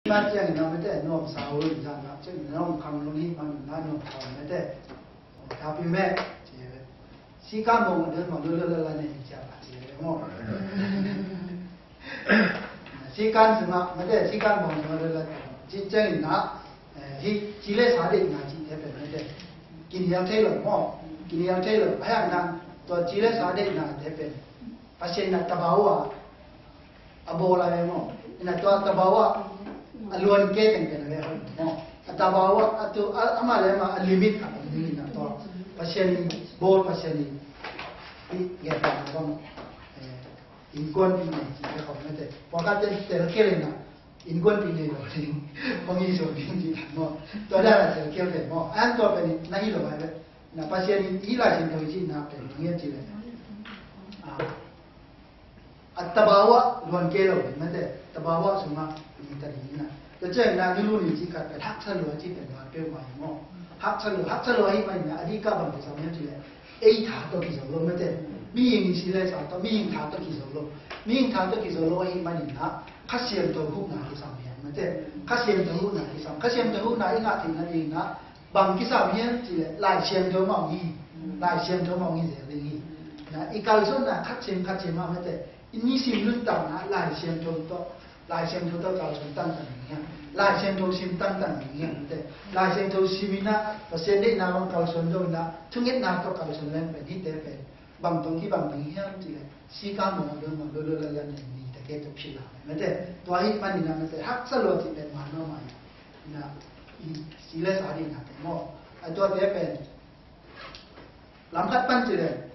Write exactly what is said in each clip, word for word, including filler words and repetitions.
Mah ciangin a mete nuam sa uh in zan mah ciangin a nuam khang lung hi mah na nuam khang mete. Tapi meh ci ve. Sikan bawng a dun mah lua lua lua lua nei ciang a ci ve maw. Sikan sungah mete sikan bawng sungah lua lua ci ciangin a hi ci le sa deihna ci te pen mete. Kinial thei lo maw. Kinial thei lo. A hiang na tua ci le sa deihna te pen Pasian in a tabau a a bawl a ve maw? Ina tua a tabau a a luan ke tengteng a ve hoi maw? A tabau a a tu a ama le ama a limit a om ding ina tua Pasian in bawl Pasian in i gen ta na bang innkuanpih nei ci ve hoi mete. Pawlkhat ten telkhel ina innkuanpih nei lo ding hong hi zo ding ci ta maw? Tua dan a telkhel ve maw? An tua pen na hi lo a ve. Na Pasian in i Lai Siangtho i ci na pen hong hi a ci ve. A tabau ah luan kei lo ding mate, tabau ah sungah ning ta ding ina. Tua ciang ina nilun in ci khat pen haksa lua ci pen val peuhmah hi maw. Haksa lua, haksa lua hi mah ina a dih kah bang kisam hiam ci leh ei tha tawh kizo lo mate. Mihing i si le sa tawh, mihing tha tawh kizo lo. Mihing tha tawh kizo lo ahi mah ina Kha Siangtho huhna kisam hiam mate. Kha Siangtho huhna kisam, Kha Siangtho huhna i ngah theihna ding ina bang kisam hiam ci leh Lai Siangtho mah hong hi. Lai Siangtho mah hong hi zel ding hi. Na i kalsuanna khat ciang khat ciang mah mate. I nisim nuntakna Lai Siangtho tawh, Lai Siangtho tawh kalsuan tangtang ding hiam? Lai Siangtho sim tangtang ding hiam mate. Lai Siangtho sim ina Pasian deihna bang kalsuan lo ina thungetna tawh kalsuan leng pen hite pen bang tawh kibang ding hiam ci leh sika mawng a dong mawng lo lo la la ni ni ta ke tawh phila mate. Tua hi mah ina mate haksa lua ci pen mah no mah ina. Na i si le sa ding na te maw. A tuate pen lam khat pan ci le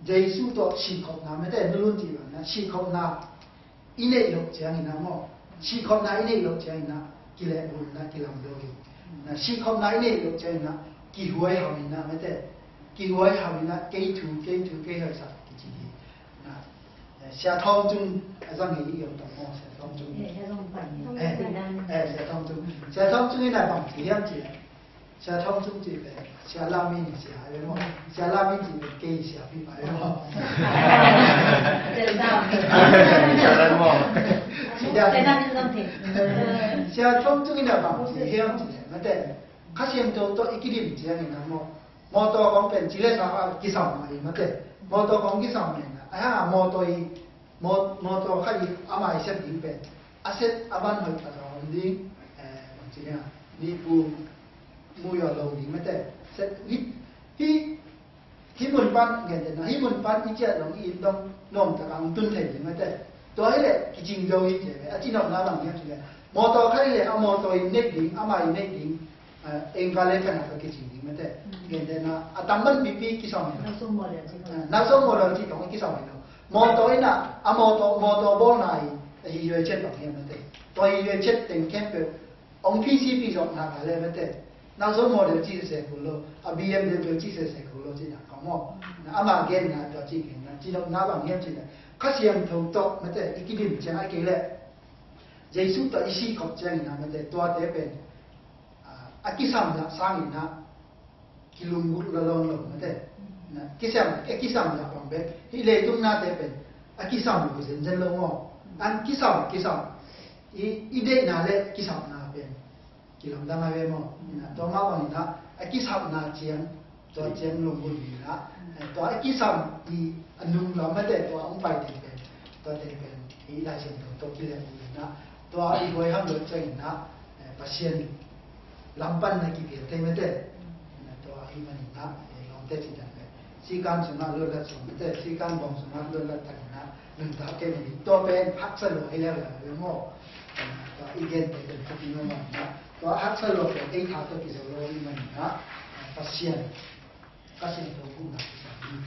Jesu tawh sikhopna mate nulun ci bang na sikhopna i neih loh ciang ina maw. Sikhopna i neih loh ciang ina kilehbulna kilam lo hi. Na sikhopna i neih loh ciang ina kihuai hau ina mate. Kihuai hau ina kei thu kei thu kei hausa kici hi. Na Sia Thawng Cung a zang hi i om tawh maw, Sia Thawng Cung. Eh, Sia Thawng Cung. Eh, eh, Sia Thawng Cung. Sia Thawng Cung ina bang ci hiam ci. Sia Thawng Cung ci pen Sia Lam Min sia ai maw. Sia Lam Min ci pen kei sia pi pai maw. Sia Lam Min. Sia Thawng Cung ina bang ci hiam ci mate. Kha Siangtho tawh i kidim ciang ina maw. Mawtaw kong pen ci le sa a kisam mah hi mate. Mawtaw kong kisam mah hi na. A hang a mawtaw i maw- mawtaw kha i a mai set ding pen a set a ban hoih a zawm ding. Eh, bang ci nia ni pu mu yaw lo ding mate. Set ni hi hi mun pan ngen te na hi mun pan i ciat long i in dong nuam tak ang tun thei ding mate. Tua hi leh kicing zo hi ci ve a ci nopna bang hiam ci ve. Mawtaw kha hi leh a mawtaw i nek ding a mai i nek ding. Engkale khan a ka kicing ding mate. Gentehna a tamban pipi kisam hi lo. Nauso model ci tong kisam hi lo. Mawtaw ina a mawtaw mawtaw bawlna hi a hi yue chet tong hi mate. Tua hi yue chet teng khempeuh ong P C P zawkna ka le mate. Nauso model ci se se kul lo a B M W ci se se kul lo ci na ka maw. Na ama genna tua ci genna ci lo na bang hiam ci na Kha Siangtho tawh mate i kidim ciang a kei le Jesu tawh i si khop ciang ina mate tuate pen a kisam zah sangin ah kilunggulh lawlawn lo mate. Kisam a kisam zah bang pen hih leitung nate pen a kisam lo zenzen lo maw. An kisam kisam i deihna le kisamna pen kilamdang a ve maw. Tua mah bangin ah a kisamna ciang tua ciang lunggulh ni na. Tua a kisam i a nung lam mate tua hong pai ding pen tua te pen i Lai Siangtho tawh kilem ni na. Tua i huai ham lo ciangin ah Pasian lampan na kipial thei mate. Tua i manin ah lawmte ci dan le sikan sungah luatlat sung mate sikan bawng sungah luatlat takin ah nuntak kei mani tua pen haksa lua hi leuleu ve maw. Tua i gente pen thupi maw maw na tua haksa lua pen ei tha tawh kizo lo i manin ah Pasian Kha Siangtho huhna kisam hi.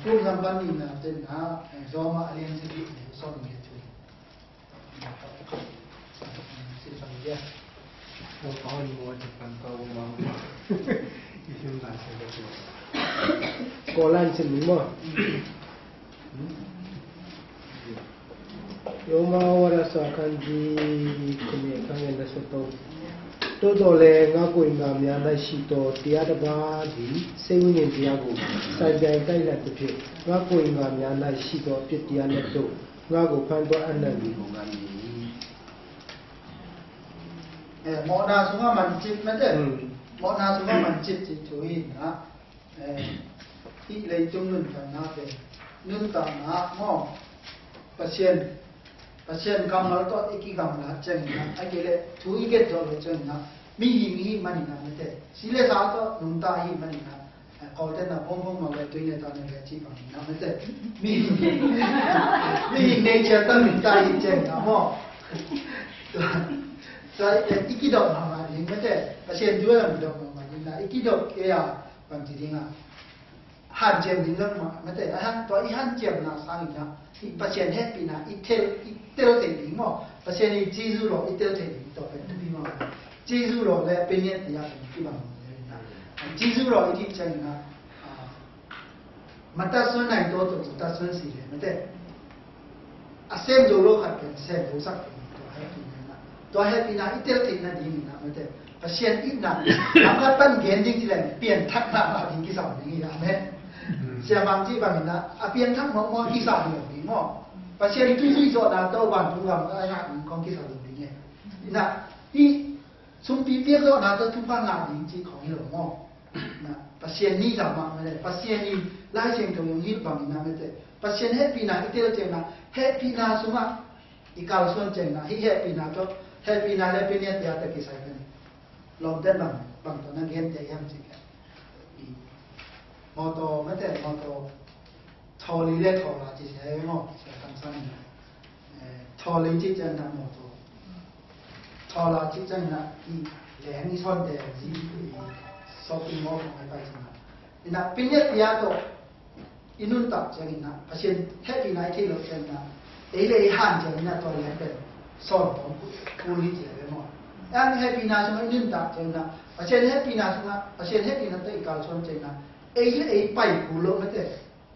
Kum nambat nihna tenna Roma a lian sagih le sawm le thum. Kolan sin min maw. Roma warasa khanzi kumi khangen da soto. Toto le nga ko inga mya lai shi to tia da ba di se winin tia go. Sai bai kai la to phi. Nga ko inga mya lai shi to phi tia na to. Nga ko phan to an na wi ko nga ni. Mawhna sungah mancip mate. Hmm. Mawhna sungah mancip cih thu hi na. Eh, hih leitung nuntakna pen, nuntakna maw, Pasian, Pasian kammal tawh i kigamla ciangin ah, a kei leh thu i get zawh loh ciangin ah, mihing i hih manin ah mate, si le sa tawh nungta i hih manin ah, eh, Kawlte'n ah phongphong mah ve, tui ne ta ne ve cih bangin ah mate, mihing, mihing nature tawh nungta i hih ciangin ah maw. Tua, tua, eh, i kidop mahmah ding mate, Pasian thu lam kidop mahmah ding na, i kidop kei a, bangci ding a, hanciam ding zong mah mate, a han, tua i hanciamna sangin ah, i Pasian hehpihna i tel, i tel thei ding maw, Pasian i Jesu law i tel thei ding, tua pen thupi mah. Jesu law le peniat tia pen kibang mah. Jesu law i cih ciangin ah, ah, mata suan nai tua tua, mata suan si le mate. A sem zo lo khat pen sem zo sak pen, tua hehpihna. Tua hehpihna i tel theihna dingin ah mate, Pasian itna, lam khat pan gen ding ci leng pianthak mahmah ding kisam ding hi. Amen. Hmm. Siamang cih bangin ah, a pianthak mawkmawk kisam lo ding maw. Pasian thu zui zawhna tawh vantung gam a ngah ding khong kisam lo ding hi. Inah, i sumpi piak zawhna tawh thupha ngah ding cih khong hi lo maw. Na, Pasian ni zah mah mate, Pasian in Lai Siangtho in hih bangin ah mate, Pasian hehpihna i tel ciangin ah, hehpihna sungah i kalsuan ciangin ah, hih hehpihna tawh, hehpihna le peniat tia tawh kisai pen, lawmte bang, bang tawh na gente hiam cih leh, i mawtaw mate, mawtaw, thawli le thawla ci sia hi maw, sia kamsang in. Eh, thawli cih ciangin ah mawtaw, thawla cih ciangin ah i leng i sawnte, i shopping mall khong a i pai ciangin ah. Inah peniat tia tawh i nuntak ciangin ah, Pasian hehpihna i theih loh ciangin ah, ei le ei hanciam in ah tua leng pen sawn tawm kul hi ci a ve maw. Ei hehpihna sungah i nuntak ciangin ah, Pasian hehpihna sungah, Pasian hehpihna tawh i kalsuan ciangin ah, ei le ei pai kul lo mate.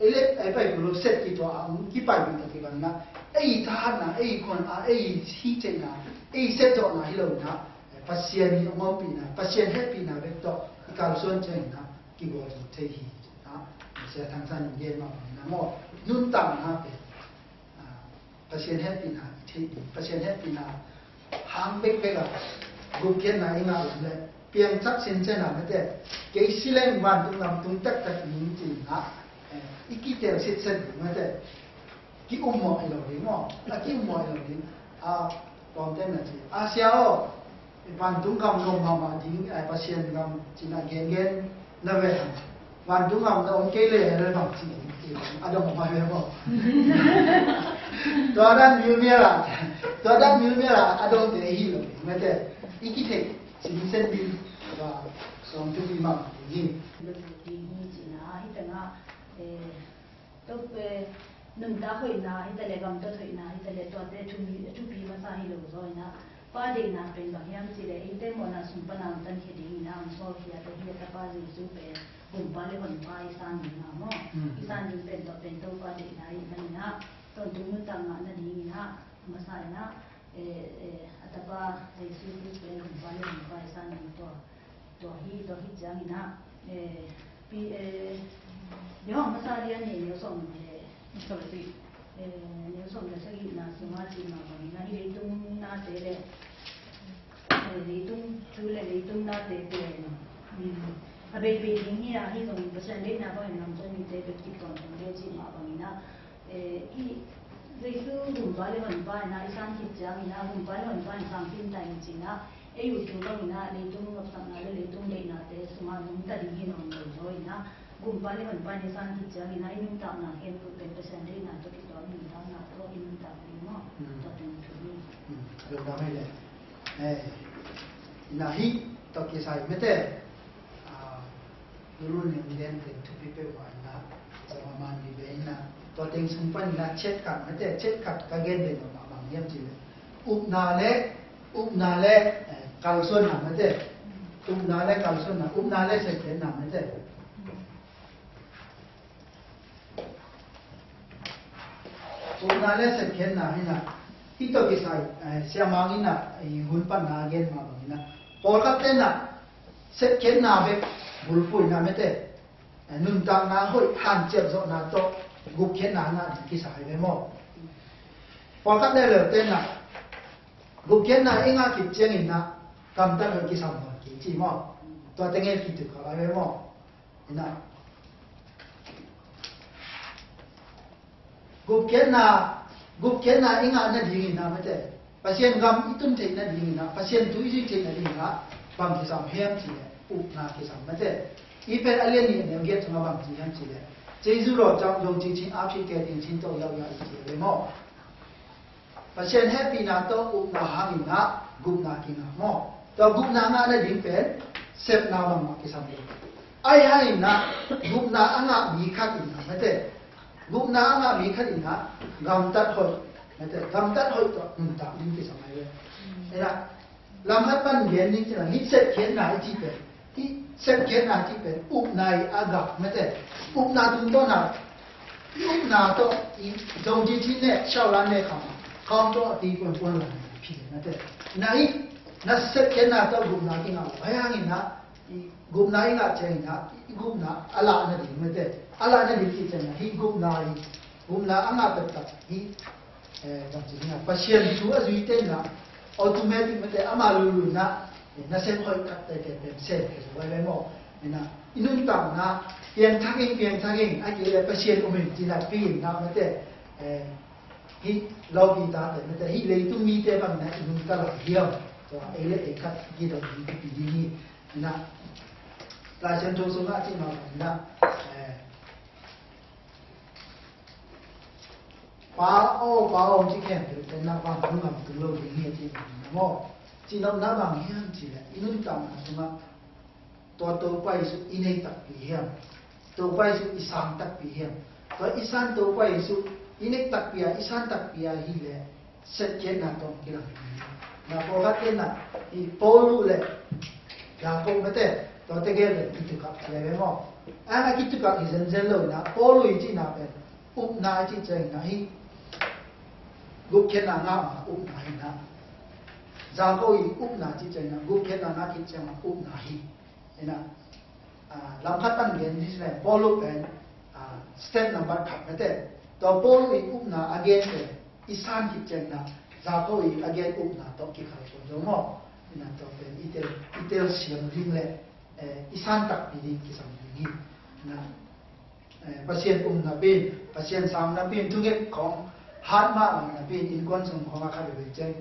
Ei le ei pai kul lo, set kituah a hong kipaipih tawh kibang in ah, ei thahatna, ei khuan a, ei hih theihna, ei set zawhna hi lo in ah, Pasian i hong ompihna, Pasian hehpihna bek tawh i kalsuan ciangin ah kibawl zo thei hi. Ah, Sia Thang San in gen mah bangin ah maw, nuntakna pen, ah, Pasian hehpihna i theih ding, Pasian hehpihna hang bekbek a, gupkhiatna i ngah lam le, piangthak sincen a mate, kei si leng vantung gam tung taktak ning ci-in ah, eh, i kitel sitset ding mate, ki-ummawh hi lo ding maw, a ki-ummawh hi lo ding. A, lawmte na ci, a sia aw, vantung gam lawm mahmah ding, eh, Pasian gam cih na gengen na ve hang. Vantung gam na om kei le, le bang ci, ci, a dong om a ve maw. Tua dan miumial a, tua dan miumial a, a dongte hi lo, mate, i kitheih, sinsen ding, tua, sawm thupi mah ding hi. Ding hi ci-in ah, hi teng ah, eh, Tua, eh, nuntak hoihna hi ta leh, gamtat hoihna hi ta leh, tuate thupi, thupi masa hi lo zaw in ah, Pa deihna pen bang hiam cih leh, eite mawhna sung pan a hong tankhia ding in ah, hong sawlkhia ta hi a, Tapa Jesu pen Gumpa le Honpa i san ding a maw. Mm. I san ding pen tua pen Topa deihna ahih manin ah, tawntung nuntak ngah nading in ah, masa in ah, eh, eh, a Tapa Jesu Khrist pen Gumpa le Honpa i san ding tua. Tua hi, tua hi ciangin ah, eh, pi, eh, Johan masa lian nih neu sawm le, sorry, eh, neu sawm le sagihna sungah cih mah bangin ah, hih leitung nate le, eh, leitung thu le leitung nate pen, mm, a beibei ding hi a, ahi zongin Pasian deihna bangin lamzawh mite bek kip tawntung ve cih mah bangin ah, Eh, i, Jesu Gumpa le Honpa in ah i san khit ciangin ah, Gumpa le Honpa in sang khin ta in ci-in ah, ei uh thu bangin ah, leitung nopsakna le leitung deihnate sungah nungta ding hi nawn lo zaw in ah, Gumpa le Honpa in i san khit ciangin ah, i nuntakna khempeuh pen Pasian deihna tawh kituak, nuntakna tawh i nuntak ding maw. Mm. Tua pen thu hi. Mm. Lungdam hi le. Eh, ina hih tawh kisai mate. Ah, Lulu nih hong gen pen thupi peuhmah in ah, zong a man hi ve in ah, tua teng sung pan in ah chet khat mate, chet khat ka gen den mahmah bang hiam cih leh, upna le, upna le, eh, kalsuanna mate, upna le kalsuanna, upna le sepkhiatna mate. Upna le sepkhiatna hi in ah, hih tawh kisai, eh, siamang in ah, eh, hun panna gen mah bang in ah, pawlkhat ten ah, sepkhiatna bek bulphuh in ah mate, eh, nuntakna hoih hanciam zawhna tawh gupkhiatna ngah ding kisa hi ve maw. Pawlkhat leuleu ten ah, gupkhiatna i ngah khit ciangin ah, gamtat hoih kisam lo kei ci maw. Tua teng e kituk kha lai ve maw. Ina. Gupkhiatna, gupkhiatna i ngah nadingin ah mate, Pasian gam i tun theih nadingin ah, Pasian thu i zui theih nadingin ah, bang kisam hiam cih leh, upna kisam mate. I pen a lian nih a neu giat sungah bang ci hiam cih leh, Jesu lawh ciang zong cicing ap cih kei ding cin tawh yauh yauh i ci ve maw. Pasian hehpihna tawh upna hangin ah gupna kingah maw. Tua gupna ngah nading pen sepna bangmah kisam lo. Ahi hangin ah gupna a ngah mi khat in ah mate, gupna a ngah mi khat in ah gamtat hoih, mate, gamtat hoih tawh nuntak ding kisam ahi ve. Ina, lam khat pan gen ding cih leh, hih sepkhiatna i cih pen, hih sepkhiatna i cih pen upna i a gak mate. Upna tungtawn a, i upna tawh i zong cicing ne, shaolan ne kham a, kham tawh a ti puanpuan lam phi mate. Na hih, na sepkhiatna tawh gupna kingah lo. Ahi hangin ah i gupna i ngah ciangin ah, i gupna a lah nading mate, a lah nading cih ciangin ah, hih gupna i, gupna a ngah taktak hih, eh, bang ci ding ah, Pasian thu a zuite in ah, automatic mate, ama lulun ah, eh, nasem hoih khat tete pen sem khe zo vai ve maw. Ina, i nuntakna piangthak ing, piangthak ing, a kei leh Pasian um in ci-in ah pi in ah mate, eh, hih lopi tate mate, hih leitung mite bangin ah i nuntak lai hiam. Tua ei le ei khat kidong ding kipi ding hi. Ina, Lai Siangtho sungah a cih mah bangin ah, eh, Pa aw, Pa aw, ci khempeuh te na bang tung ngam tung lo ding hi a cih bangin ah maw. Cihnopna bang hiam cih leh, i nuntakna sungah tua Topa Jesu i nei takpi hiam? Topa Jesu i sang takpi hiam? Tua i san Topa Jesu i nei takpi a, i san takpi a hi leh, sepkhiatna tawh kilang hi. Na pawlkhat te na, i Paul uh le Jakob mate, tua te gel le kitukak le ve maw. A, a kitukak hi zenzen lo na, Paul uh i cihna pen upna i cih ciangin ah hih gupkhiatna ngah ma upna hi na. Jakob i upna cih ciangin ah gupkhiatna ngah cih ciangin ah upna hi. Ina, ah, lam khat pan gen ding cih leh Paul uh pen, ah, step number khat mate. Tua Paul uh i upna a gen pen i san khit ciangin ah Jakob i a gen upna tawh kikhal zo maw. Ina tua pen i tel, i telsiam ding le, eh, i san takpi ding kisam ding hi. Ina, eh, Pasian um napi in, Pasian sang napi in, thunget khawng hat mah napi in, innkuan sung khawng a khat veve ciang,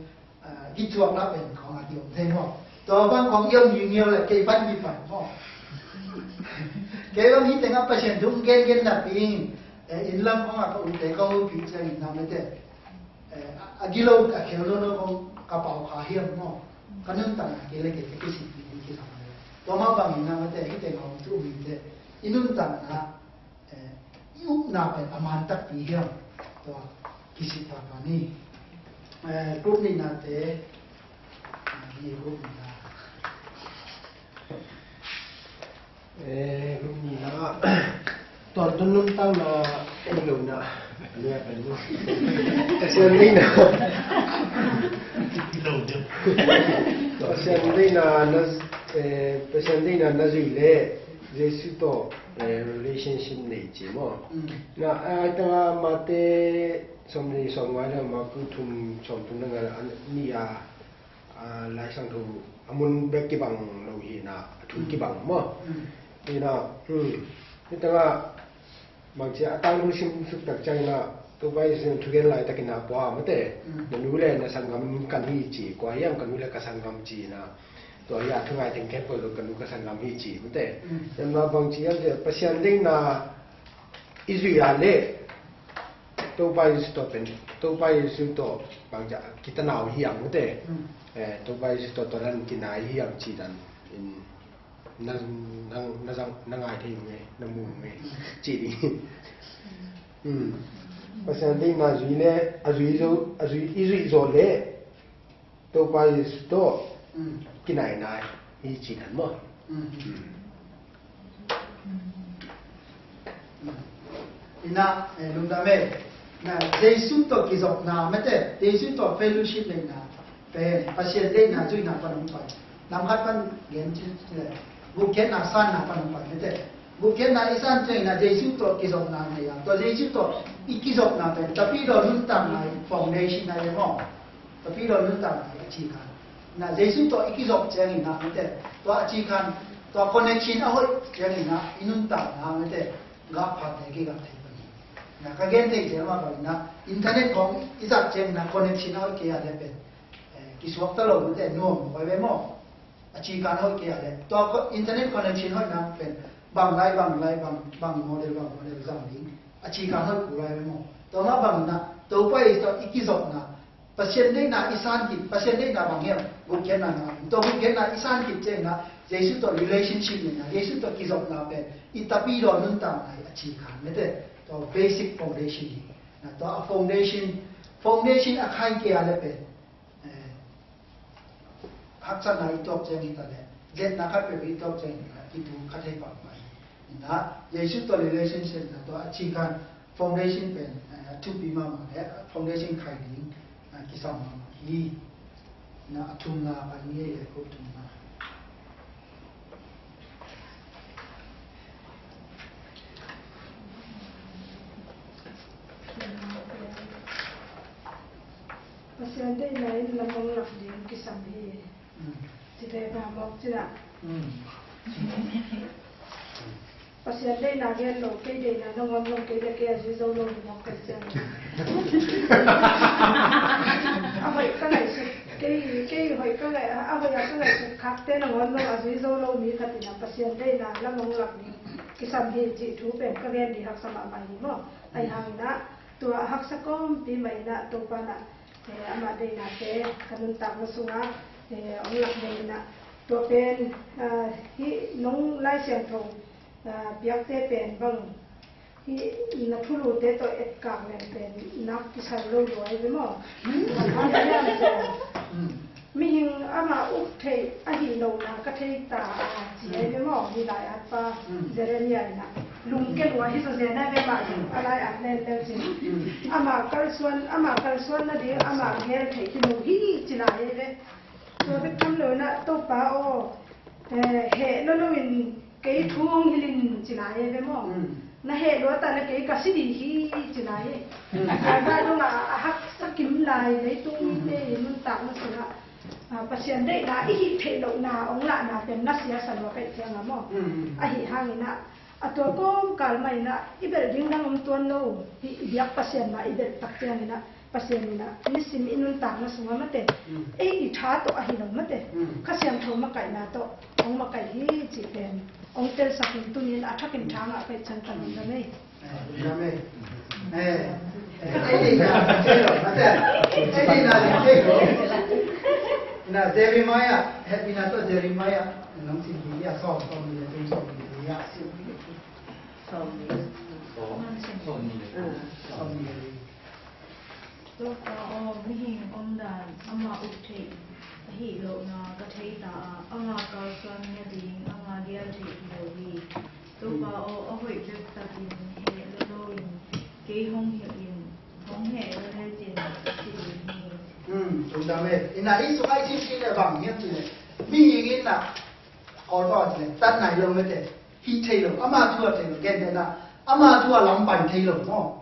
eh, kithuakna pen khawng a kiom thei maw. Tua bang khawng i om ngiungiau leh kei pan kipan maw. Kei bang hih tengah Pasian thu gengen napi in, eh, inn lam khawng a ka ute ka hopih ciangin na mate, eh, a, a gilo a khel lo no khawng ka pau kha hiam maw. Ka nuntakna kei le kei ka kisih pi ding kisam le. Tua mah bangin na mate, hih tengah om thu um in te, i nuntakna eh, i upna pen a man takpi hiam? Tua kisih pahpah ni. Eh, group nihnate, ah, ni group nihna. Eh, group nihna. Tuantun nuntakna, eh, lo na. Lo ya pen lo. Pasian deihna. Pasian deihna na, eh, Pasian deihna na zui le. Jesu tawh, eh, relationship nei ci maw. Mm. Na, eh, a tanga Mate sawmli sawmnga le Marku thum sawmthum le nga a ni a, ah, Lai Siangtho a mun bek kibang lo hi na, a thu kibang maw. Mm. Hi na, hmm. Hi tanga bang ci a tangthu simsuk tak ciangin ah, Topa Jesu in thugen laitakin ah, kua mate, mm, na nu le na sanggam kan hi ci, kua hiam ka nu le ka sanggam ci na, tua hi a thungai teng khempeuh lo ka nu ka sanggam hi ci mate. Mm. Yan ma bang ci hiam ci, Pasian deihna i zui a le, Topa Jesu tawh pen, Topa Jesu tawh bang ci a kitanau hi hiam mate. Mm. Eh, Topa Jesu tawh tua dan kinai hi hiam ci dan in, na, na, na zang, na ngai thei ung e, na mu ung e, ci ding. Hmm. Pasian deihna zui le, a zui zo, a zui, i zui zo le, Topa Jesu tawh, hmm, kinaina hi ci dan maw. Hmm. Hmm. Ina, eh, lungdam e. Na, Jesu tawh kizopna mate, Jesu tawh fellowship neihna pen Pasian deihna zuihna pan hong pai. Lam khat pan gen ci le, gupkhiatna sanna pan hong pai mate. Gupkhiatna i san ciangin ah Jesu tawh kizopna nei a, tua Jesu tawh i kizopna pen tapidaw nuntakna i foundation ahi maw. Tapidaw nuntakna i a cihna. Na Jesu tawh i kizop ciangin ah, mate, tua a ci khan, tua connection a hoih ciangin ah i nuntakna, mate, gah phate kei gah thei pan hi. Na ka gen thei ciang mah bangin ah internet khawng i zat ciangin ah connection a hoih kei a le pen, eh, kisuakta lo, mate, nuam koi ve maw? A ci khan hoih kei a le tua co-, internet connection hoihna pen bang lai, bang lai, bang, bang model, bang model zang ding. A ci khan hoih kul lai ve maw? Tua mah bangin ah Topa Jesu tawh i kizopna, Pasian deihna i san kip, Pasian deihna bang hiam? Gupkhiatna na. Tua gupkhiatna i san kip ciangin ah Jesu tawh relationship nei na, Jesu tawh kizopna pen i tapidaw nuntakna hi a ci khan, mate, tua basic foundation hi. Na tua a foundation, foundation a khai kei a le pen, eh, haksatna i tuak ciang hi ta le, liatna khat peuh i tuak ciang hi ta le, i tu kha thei pah pah hi. Ina, Jesu tawh relationship na tua a ci khan foundation pen, eh, a thupi mahmah le, foundation khai ding, eh, kisam mahmah hi. Ina, a thumna pan ni le ko thumna. Pasian deihna in lam hong lak ding kisam hi. Mm. Ci thei pha mawk cina. Mm. Pasian deihna gen lo, kei deihna nangawn lo, kei le kei a zui zo lo hi mawk kei ciang. A hoih ka ngaihsut, kei, kei hoih ka ngai-, a hoih a ka ngaihsut khakte nangawn lo a zui zo lo mi khat in ah Pasian deihna lam hong lak ding kisam hi cih thu pen ka gen ding haksa mahmah hi maw? Ahi hangin ah tua a haksa kawmpi mah in ah Topa in ah, eh, amah deihnate ka nuntakna sungah, eh, hong lak ding in ah tua pen, ah, hih nong Lai Siangtho, ah, piakte pen bang hih na thulute tawh etkak leng pen nak kisai lo lua hi ve maw? Hmm. Mihing ama uk theih ahi lohna ka thei ta a ci ahi ve maw? Hih lai-at pa Jeremiah in ah lungkia lua hi zaw zen ahi ve mah, a lai-at len leu cin. Ama kalsuan, ama kalsuan nading ama gel theih hi lo hi ci lai ahi ve. Tua bek tham lo in ah Topa aw, eh, heh lo lo in kei thu hong hilh in ci lai e ve maw? Mm. Na heh lua ta le kei ka si ding hi ci lai e. Mm. Tua dong a, a haksa kim lai leitung mite i nuntakna sungah, ah, Pasian deihna i hih theih lohna hong lahna pen na siasa lua kaih ciang a maw? Mm, mm. Ahi hangin ah, a tua kawmkal mah in ah i belh ding dang om tuan lo, hih i biak Pasian mah i belh tak ciangin ah, Pasian in ah nisim i nuntakna sungah mate, ei i tha tawh ahi lo mate, Kha Siangtho makaihna tawh hong makaih hi cih pen hong telsak in tuni in a thakin tha ngah kaih ciang ka lungdam ei. Lungdam ei. Eh, eh, ei deihna thei lo mate, ei deihna thei lo. Na Jeremiah, hehpihna tawh Jeremiah nong sim hi a, sawm, sawm ni le tung sawm ni hi a. Sawm ni. Sawm ni. Ah, sawm ni. Topa aw, mihing omdan ama uk theih ahih lohna ka thei ta a, ama kalsuan nading ama gel theih hi lo hi. Topa aw, a hoih bek takin heh lo lo in kei hong hilh in, hong heh lo lecin ci ding hi. Hmm, lungdam e. Ina i suk ai sisi le bang hiam ci le, mihing in a, Kawlpau ci le, tan nai lo mete, hih thei lo, ama thu a thei lo, gen te na, ama thu a lam pai thei lo maw?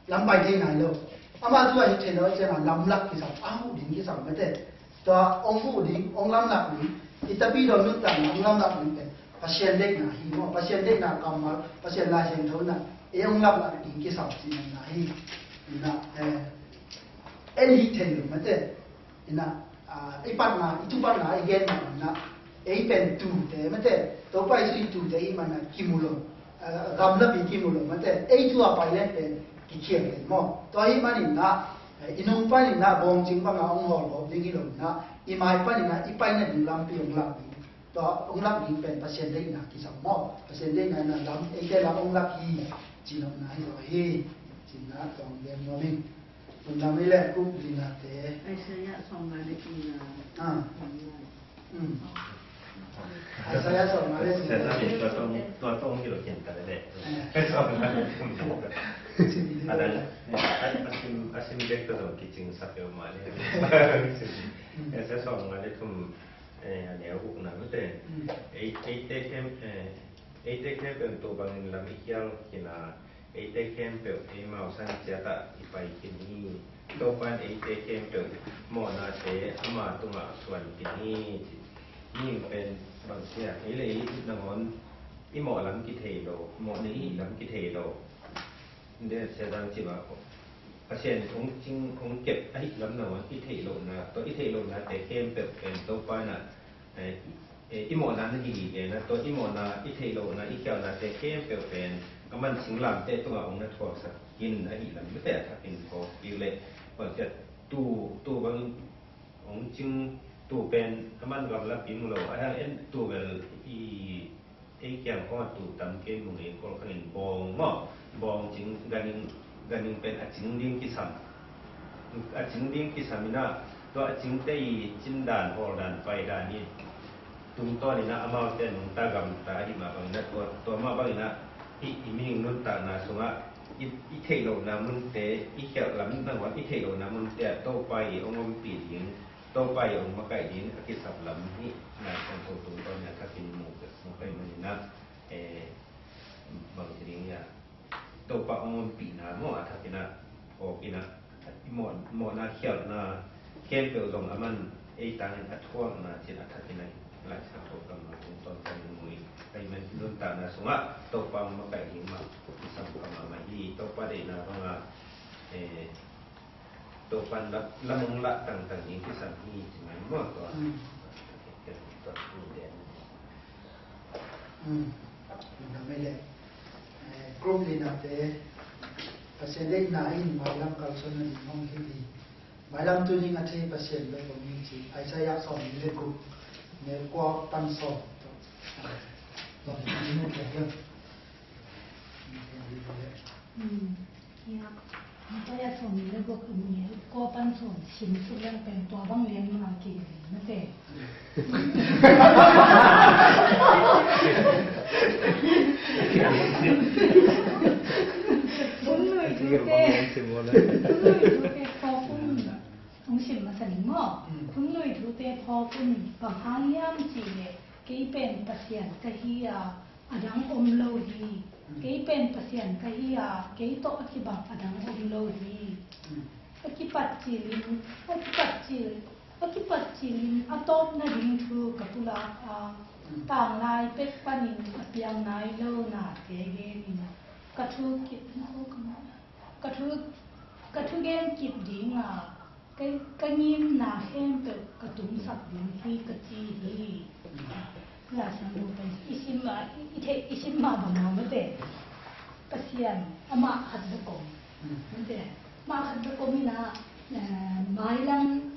Lam pai thei nai lo. Ama thu a hih thei lo, a ciang a lamlak kisam, a huh ding kisam mete. Tua hong huh ding, hong lamlak ding, i tapidaw nuntakna hong lamlak ding pen Pasian deihna hi maw, Pasian deihna kammal, Pasian Lai Siangtho in a ei hong lamlak ding kisam cihna hi. Ina, eh, en hih thei lo mete. Ina, ah, i patna, i tupatna, i genna, ina, ei pen tute mate, Topa Jesu i tute i mana kimu lo, ah, gamlapi kimu lo mate, ei tua pai le pen kikhial pen maw. Tua i manin na, eh, i nung panin na, bawngcing banga hong hawlgawp ding hi lo na, i mai panin na, i paina ding lampi hong lak ding. Tua hong lak ding pen Pasian deihna kisam maw. Pasian deihna na lam, eite lam hong lak hi, ci nopna hi lo hi, ci na tawng gen nuam in. Lungdam ei le kuk dinate. Isaiah sawmnga le nihna. Ah. Mm. Isaiah sawmnga le nihna. Tua tawng, tua tawng hi lo kien ta le. Eh. Sawmnga le nihna. Ada, eh, a, a sim, a sim bek ta zong kicing sak yo ma le. Mm. Isaiah sawmnga le thum, eh, a neu gukna mate. Mm. Ei, eite khem, eh, eite khem pen tua bangin lam i khial khin a, eite khempeuh eimau san ciatah i pai khin hi. Topa in eite khempeuh mawhnate ama tungah suan khin hi, ci. Mihing pen bang sia, ei le ei nangawn i mawh lam kithei lo, mawh nei lam kithei lo. Nde sia dang ci mah ko. Pasian hong cing, hong kep ahih lam nangawn i theih lohna, tua i theih lohnate khempeuh pen Topa in ah, eh, eh, i mawhna na hi hi ve na, tua i mawhna, i theih lohna, i khialhnate khempeuh pen aman singlamteh tungah hong na thuaksak khin ahih lam mite a thakin phawk kik leh, bang sia, tu, tu bang hong cing, tu pen aman gamla ping lo, a hang en tu bel i ei kiang khawng a tu tam kei mung ei kol khangin bawng maw, bawng cing, ganing, ganing pen a cing ding kisam, a cing ding kisam in ah, tua a cingte i cin dan, hawl dan, pai dan i tungtawn in ah amaute nungta gamta ahih mah bangin ah, tua, tua mah bangin ah i, i mihing nuntakna sungah i, i theih lohna munte, i khialh lam nangawn i theih lohna munte ah Topa i hong ompih ding, Topa i hong makaih ding a kisap lam hi. Lai Siangtho tungtawn in a thakin mu, mu pai manin ah, eh, bang ci ding hiam, Topa hong ompihna maw a thakin ah, awk in ah, i mawh, mawhna khialhna khempeuh zong aman ei tangin a thuakna cin a thakin ah Lai Siangtho kammal tungtawn kan mu hi. Pai man nuntakna sungah Topa hong makaih ding mah kisam kammal mah hi. Topa deihna bangah, eh, Topan lam, lam hong lah tangtang ding kisam hi ci mai maw tua. Mm. Tua tu den. Mm. Tua mah leh, eh, group leader te, Pasian deihna in mailam kalsuan nading hong hilh hi. Mailam tu ding a thei Pasian bek om hi ci. Isaiah sawmnih le guk, neu kua pan sawm. Tua. Tua. Mm. Hiah, Isaiah sawmnih le guk, a neu kua pan sawm sim suk leng pen tua bang lian mah kei mate. Hun lui thute, hun lui thute phawk un. Hong sim masa ning maw. Mm. Hun lui thute phawk un, bang hang hiam cih leh kei pen Pasian ka hi a, a dang om lo hi. Mm. Kei pen Pasian ka hi a, kei tawh a kibang a dang om lo hi. Mm. A kipat cilin, a kipat cil, a kipat cilin a tawpna ding thu ka pulak a, mm, tanglai pek panin a piang nai lo nate genin ka thu kip, ka thu, ka thugen kip ding a, ka, ka ngimna khempeuh ka tumsak ding hi ka ci hi. Lai Siangtho pen i sim mah, i, i theih, i sim mah bang mah mate. Pasian amah khat bek om. Mm. Mate. Amah khat bek om in ah, eh, mailam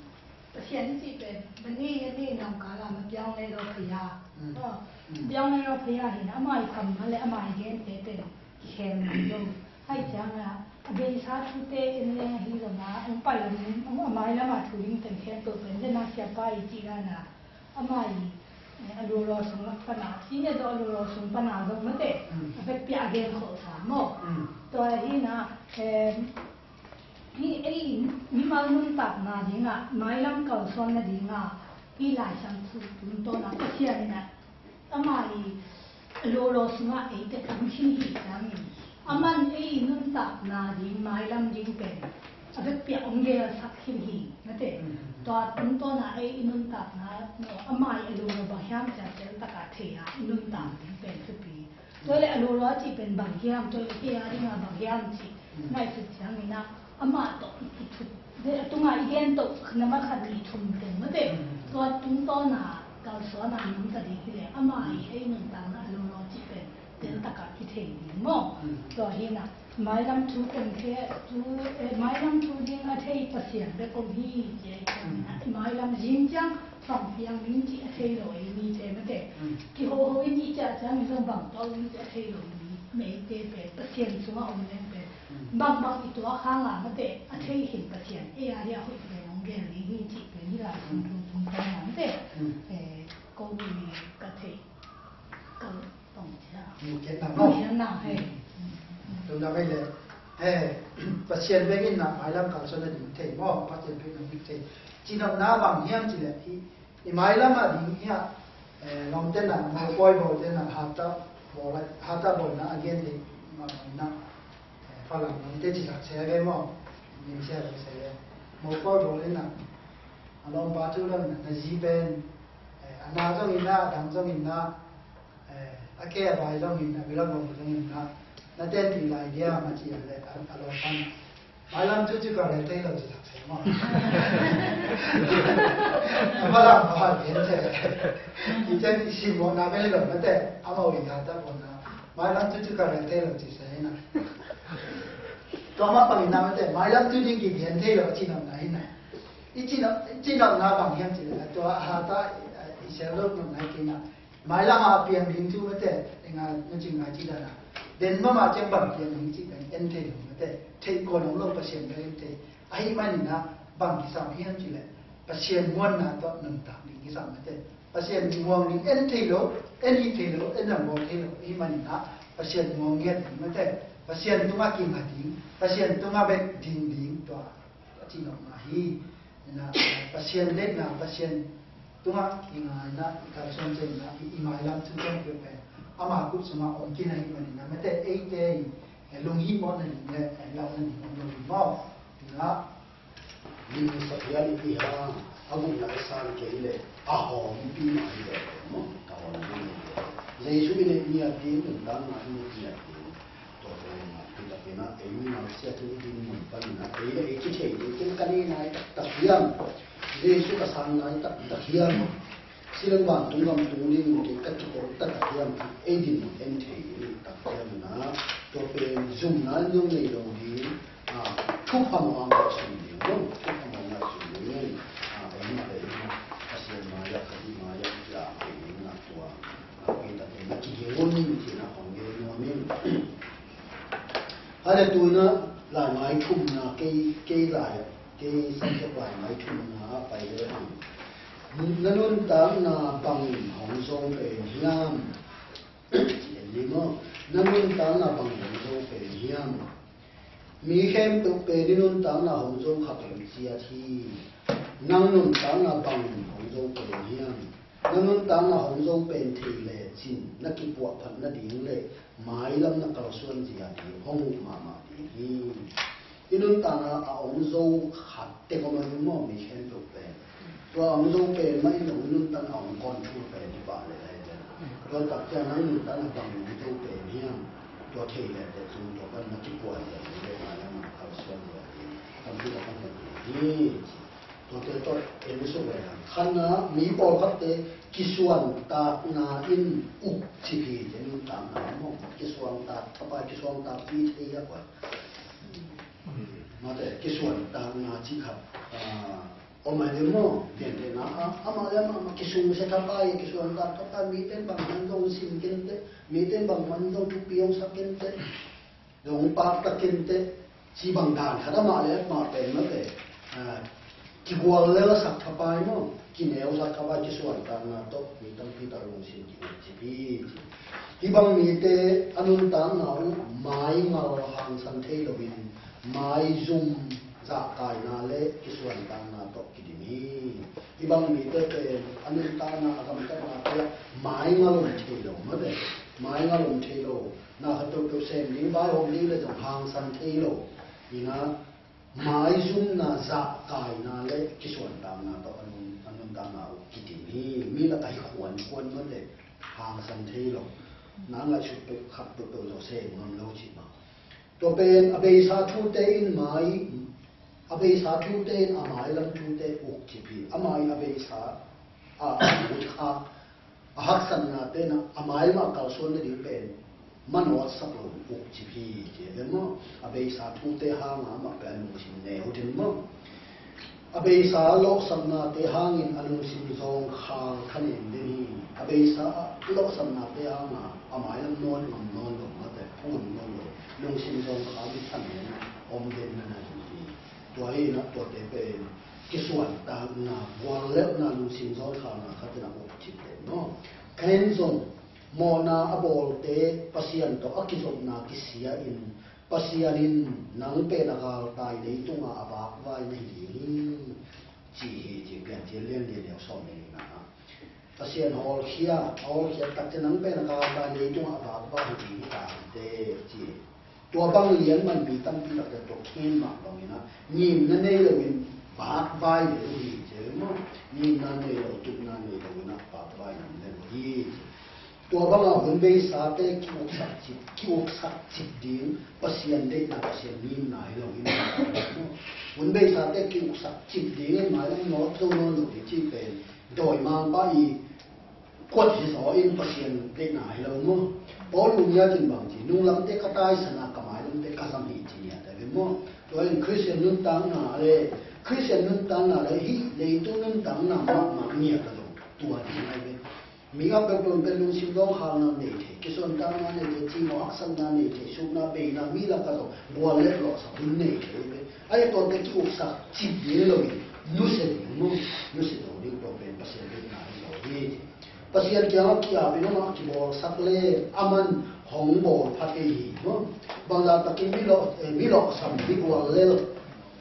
Pasian i cih pen, mani, mani nang kala ma piang le lo phaya. Mm. Oh, mm, piang le lo phaya hi in ah, amah i kammal le amah i gente pen kikhel ngam lo. Ahih ciangin ah, a beisa thute en leng ahi zongin ah, hong pai lam, hong a mailam a thu ding pen khempeuh pen, tua na siapa i cih dan a, amah i, eh, a lulaw sung lak pan a, senior dawh a lulaw sung pan a zong mate, mm, a vekpi a gen khol sa maw. Mm. Tua hi in ah, eh, hi ei mimal nuntakna ding ah, mailam kalsuan nading ah, hi Lai Siangtho tungtawn ah, Pasian in ah, amah i a lulaw sungah eite pum khin hi ciangin, aman ei nuntakna ding, mailam ding pen a vekpi a hong gelsak khin hi, mate. Mm. Tua tungtawn ah ei i nuntakna, no, amah i a lulaw bang hiam cih a tel tak a thei a i nuntak ding pen thupi. Tua le a lulaw a cih pen bang hiam, tua le kei a ding a bang hiam cih, mm, ngaihsut ciangin ah, amah tawh i kithut, a tungah i gen toh, na ma khat nih thum teng mate. Mm. Tua tungtawn a kalsuan a nungta ding hi leh, amah i ei nuntakna a lulaw cih pen tel tak a kithei ding maw. Mm. Tua hi in ah, mailam thu pen khe, thu, eh, mailam thu ding a thei Pasian bek om hi ci a hi ciangin ah, mm, mailam zing ciang bang piang ding cih a thei lo ei mite mate. Mm. Kihoho in i ciah ciangin zong bang tuak ding cih a thei lo ei mi, meite pen Pasian sungah om leng pen, mm, bangbang i tuak hang a mate, a thei khin Pasian ei a dia hoih pen hong gel ding hi cih pen hi lai sung, mm, tung tung tung a mate. Mm. Eh, ko mi ka thei, ka tong cia. Mu kian na, mu kian na, he. Mm. Tung na vei le, he, Pasian bek in na mailam kalsuan nading thei maw, Pasian bek in na ding thei. Cinopna bang hiam cih leh, i, i mailam a ding hiah, eh, lawmte na, mopawi bawlte na, hata bawl, hata bawlna a gen ding, ma, na, eh, Falam lamte ci sak sia ve maw. Min sia lo se le. Mo pawl bol in a, a lawmpa thu lo in a, na zi pen, eh, a na zong in a, a dang zong in a, eh, a ke a bai zong in a, vila bol zong in a, na ten pi lai dia ma ci a le, a, a lawmpa in a. Mailam thu cu ka rel thei lo ci tak se maw. A ma lam pa gen se. I ten i sim mo na be lo ma te, a ma wi ka ta ko na. Mailam thu cu ka rel thei lo ci se na. Tua mah bangin na mate, mailam thu ding kigen thei lo a cinopna hi na. I cinop, i cinopna bang hiam cih leh, tua a hata, i sel lo nopna hi kei na. Mailam a piang ding thu mate, enga, na cing ngai ci dana. Den mama ciang bang piang ding cih bang en thei lo mate. Thei ko nong lo Pasian bang en thei. Ahi manin na bang kisam hiam cih leh, Pasian muanna tawh nuntak ding kisam mate. Pasian muang ding en thei lo, en hi thei lo, en lam bawl thei lo. Ahi manin ah Pasian muang ngiat ding mate, Pasian tungah kinga ding, Pasian tungah bek ding ding tua a cinopna hi. Ina, Pasian deihna, Pasian tungah kinga ina i kalsuan ciangin ah i, i mailam thu teng peuh pen ama kut sungah om khin ahi manin ah mate eite in lunghimawhna ding le launa ding om lo hi maw? Ina, Lim sak hial i ti hang, a gupna a san kei le a hawmpi mah hi ve maw? A hawmpi mah hi ve. Jesu i neih ngiat ding, nuntakna i neih ngiat ding. Tua pen a, Peter pen a, ei mi ngak siat in i din mun panin a, ei le ei kithei ding, ken ka nei nai taktak hiam? Jesu ka sang nai taktak hiam? Silang vantung gam tung ding in kei ka kipawh taktak hiam? Ei din mun en thei ding taktak hiam na? Tua pen zumna in zong nei lo ding. A, thupha mawh a ngaihsun ding maw, thupha mawh a ngaihsun ding in, a, ei mah ei mah Pasian mai-ah, ka dih mai-ah, ci a, ei ding na tua, a, Peter te na kiging un ci na hong gen nuam in. Hale tu na, lai mai thumna, kei, kei lai, kei subject lai mai thumna pai le hang. Na nuntakna bangin hong zo pen hiam? Ci en ni maw? Na nuntakna bangin hong zo pen hiam? Mi khempeuh pen i nuntakna hong zo khat om ciat hi. Nang nuntakna bangin hong zo pen hiam? Na nuntakna hong zo pen thei lecin na kipuahphat nading le mailam na kalsuan zia ding hong huh mahmah ding hi. I nuntakna a hong zo khat tek om ahi maw, mi khempeuh pen. Tua hong zo pen mah in zong i nuntakna hong control pen hi pah le lai pen. Tua tak ciang nang nuntakna bang hong zo pen hiam? Tua thei le tek zong tua pan na kipuan le, le mailam na kalsuan le, tampi tak pan hi. Tuate tawh en suk le hang. Khatna, mi pawlkhatte kisuantakna in ukcip hi, ci nuntakna maw? Kisuantak, thapai kisuantak pi thei a kua. Mate, kisuantakna ci khat. Ah, om ai le maw? Gentehna, ah, amah le amah, amah kisung se thapai, kisuantak thapai, mite bang man zong sin kente, mite bang man zong thupi hong sak kente. Zong paktakin te, ci bang dan khat amah le amah pen mate, ah, kigual lel sak thapai maw, kineu sak thapai, kisuantakna tawh mi tampi tak lungsim ki-ukcip hi. Hih bang mite a nuntakna uh mai ngal hangsan thei loin, mai zum zahkaina le kisuantakna tawh kidim hi. Hih bang mite pen a nuntakna a gamtatna te ah mai ngal om thei lo mate, mai ngal om thei lo. Na khat peuhpeuh sem ding, vaihawm ding le zong hangsan thei lo. Ina, maizumna, zahkaina le kisuantakna tawh a nun, a nuntakna uh kidim hi. Mi lakah hi khuankhuan mate, hangsan thei lo. Na ngaihsut peuh khat peuhpeuh zong sem ngam lo cih bang. Tua pen a beisa thute in mai, a beisa thute in a mailam thute ukcip hi. A mai a beisa a, a, a, a haksatna te na a mai mah kalsuan nading pen manawt sak lo ukcip hi, ci ve maw? A beisa thute hanga mah pen a lungsim neu ding maw? A beisa lawhsaknate hangin a lungsim zawngkhal thanem den hi. A beisa lawhsaknate hanga a mailam nawn ngam nawn lo mate, phung ngam nawn lo, lungsim zawngkhal hi thanem om den na na hi. Tua hi na tuate pen kisuantakna, guallelhna, lungsim zawnkhalna khat in a ukcip den maw? Khen zong mawhna a bawlte Pasian tawh a kizopna kisia in Pasian in nang pen a galtai leitunga a vakvai na hi ding hi, ci hi, ci Piancil lian li neu sawm le nihna ah. Pasian hawlkhia, a hawlkhia takte nang pen a galtai leitunga a vakvai hi ding hi ta hite, ci. Tua bang lian man mi tampi takte tua khen mah bangin ah ngimna nei loin bakvai lel uh hi ci maw. Ngimna nei lo, tupna nei loin ah bakvai lel uh hi ci. Tua banga hun beisate ki-uksak cip, ki-uksak cip ding Pasian deihna, Pasian ngimna hi lo in. Hun beisate ki-uksak cip ding in mailam nawt zo nawn lo ding cih pen dawimangpa i kuat hi zaw in Pasian deihna hi lo maw. Paul nung nia cin bang ci, nunglamte ka taisan a ka mailamte ka zam hi ci nia ta ve maw. Tua in Christian nuntakna le, Christian nuntakna le hih leitung nuntakna mahmah nia ka zong tua ding ai ve. Mi a peuh tuan pen lungsim dawngkhalna nei thei, kisuantakna nei thei, cimawh haksatna nei thei, sukna beina mi lakah zong gual le lawhsak hun nei thei ve. Ai tuate ki-uksak cip ding lo in nusia ding maw. Nusia lo ding tua pen Pasian deihna hi zaw hi. Pasian kiangah ki-apin amah kibawlsak le aman hong bawl pha thei hi maw. Bangzah takin mi lawh, eh, mi lawhsam, mi guallel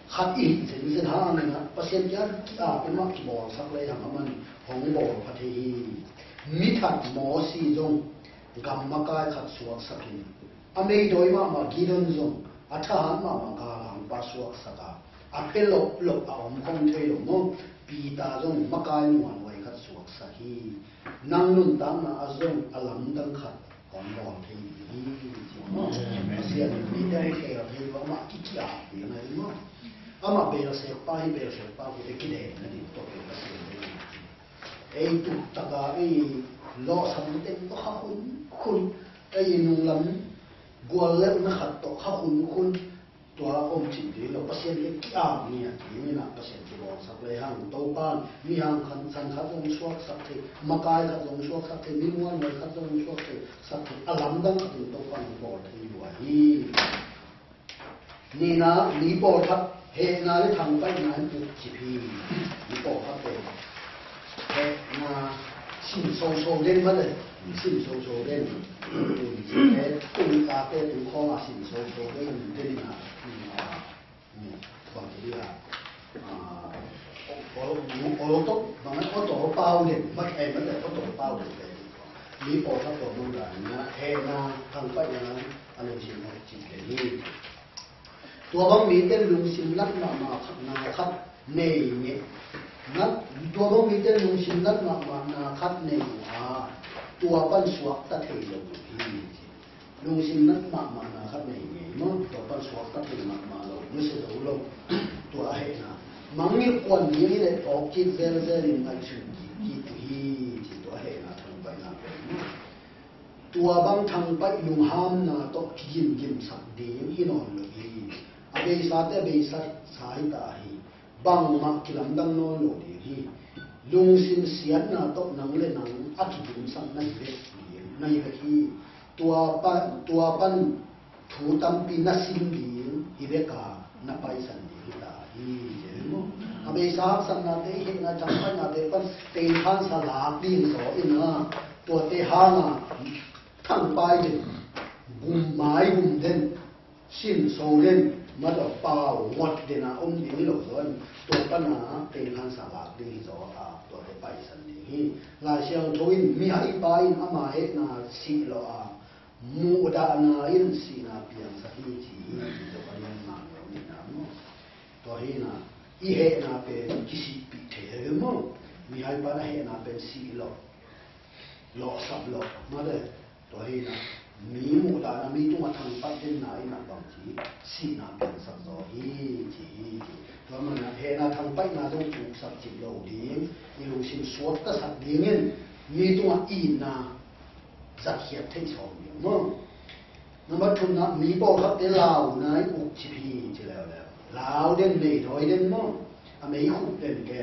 khat i hih zenzen hangin ah Pasian kiangah ki-apin amah kibawlsak le hang aman hong bawl pha thei hi. Mi that Mosi zong gam makai khat suaksakin, a meidawi mahmah Gideon zong a thahat mahmah galhangpa suaksak a, a pia loplop a om khong thei lo maw. Peter zong makai nuanhuai khat suaksak hi. Nang nuntakna ah zong a lamdang khat hong bawl thei ding hi ci maw. Amen. Pasian in Peter hi khel thei lo, amah kikiap ding ahi maw. Amah belsekpa hi, belsekpa hi, e kidem na ding tawh pen Pasian hi. Ei tuktaka ei lawhsam teng tawh kha khunkhun, ei nunglam guallelhna khat tawh kha khunkhun, tua om cih ding lo, Pasian kiang ki-ap ni a, ding in ah Pasian kibawlsak le hang Topan mi hang khan san khat zong suaksak thei, makai khat zong suaksak thei, mi muanhuai khat zong suaksak thei, a lamdang khat in Topan bawl thei lua hi. Nihna, mi pawlkhat hehna le thangpaihna in ukcip hi. Mi pawlkhat pen hehna sin soso den mah le, sin soso den. Tung tate tung khawng a sin soso den, den in a, bang ci dia, ol tok bang a, oto pau den mah, eh, mah le oto pau den. Mi pawlkhat tua bang dan in a hehna, thangpaihna a lungsim ukcip den hi. Tua bang mite lungsim nat mahmah khat, na khat nei ngei. Nat, tua bang mite lungsim nat mahmah na khat nei uh a, tua pan suakta thei lo uh hi. Lungsim nat mahmah na khat nei ngei maw, tua pan suakta thei mahmah lo, nusia zo lo. Tua a hehna. Mangngilh kuan ding hi leh thawhkik zelzel in ngaihsun kik uh hi, ci tua a hehna thangpaihna pen maw. Tua bang thangpaih lunghamna tawh kigimgimsak ding hi nawn lo hi. A beisate a beisa sa hi ta hi. Bangmah kilamdang nawn lo ding hi. Lungsim siatna tawh nang le nang a kigimsak na hi bek ding, na hi bek hi. Tua pa, tua pan thu tampi na sim ding hi bek a, na paisan ding hi ta hi, ci hi maw. A beisa haksatnate, i hehna thangpaihnate pan tengkhansa lak ding zaw in a, tuate hanga thangpai den, gum mai gum den, sin so den, mah tawh pau ngot den a om ding hi lo zaw in, tua pana tengkhansa lak ding hi zaw a, tuate paisan ding hi. Lai Siangtho in mihaipa in ama hehna sih lo a, muhdahna in sihna piangsak hi ci hi, ci tawh a lian ngang lo nihna maw. Tua hi na, i hehna pen kisihpih thei hi maw. Mihaipa na hehna pen sih lo, lawhsap lo, mah le. Tua hi na, mi muhdahna, mi tungah thangpaih denna in a bang ci, sihna piangsak zaw hi ci hi ci. Tua mana hehna thangpaihna zong tuksak cip lo ding, i lungsim suaktasak dingin mi tungah itna zatkhiat theih sawm ding maw. Number thumna, mi pawlkhatte launa in ukcip hi ci leuleu. Lau den, meidawi den maw. A meikhup den ke.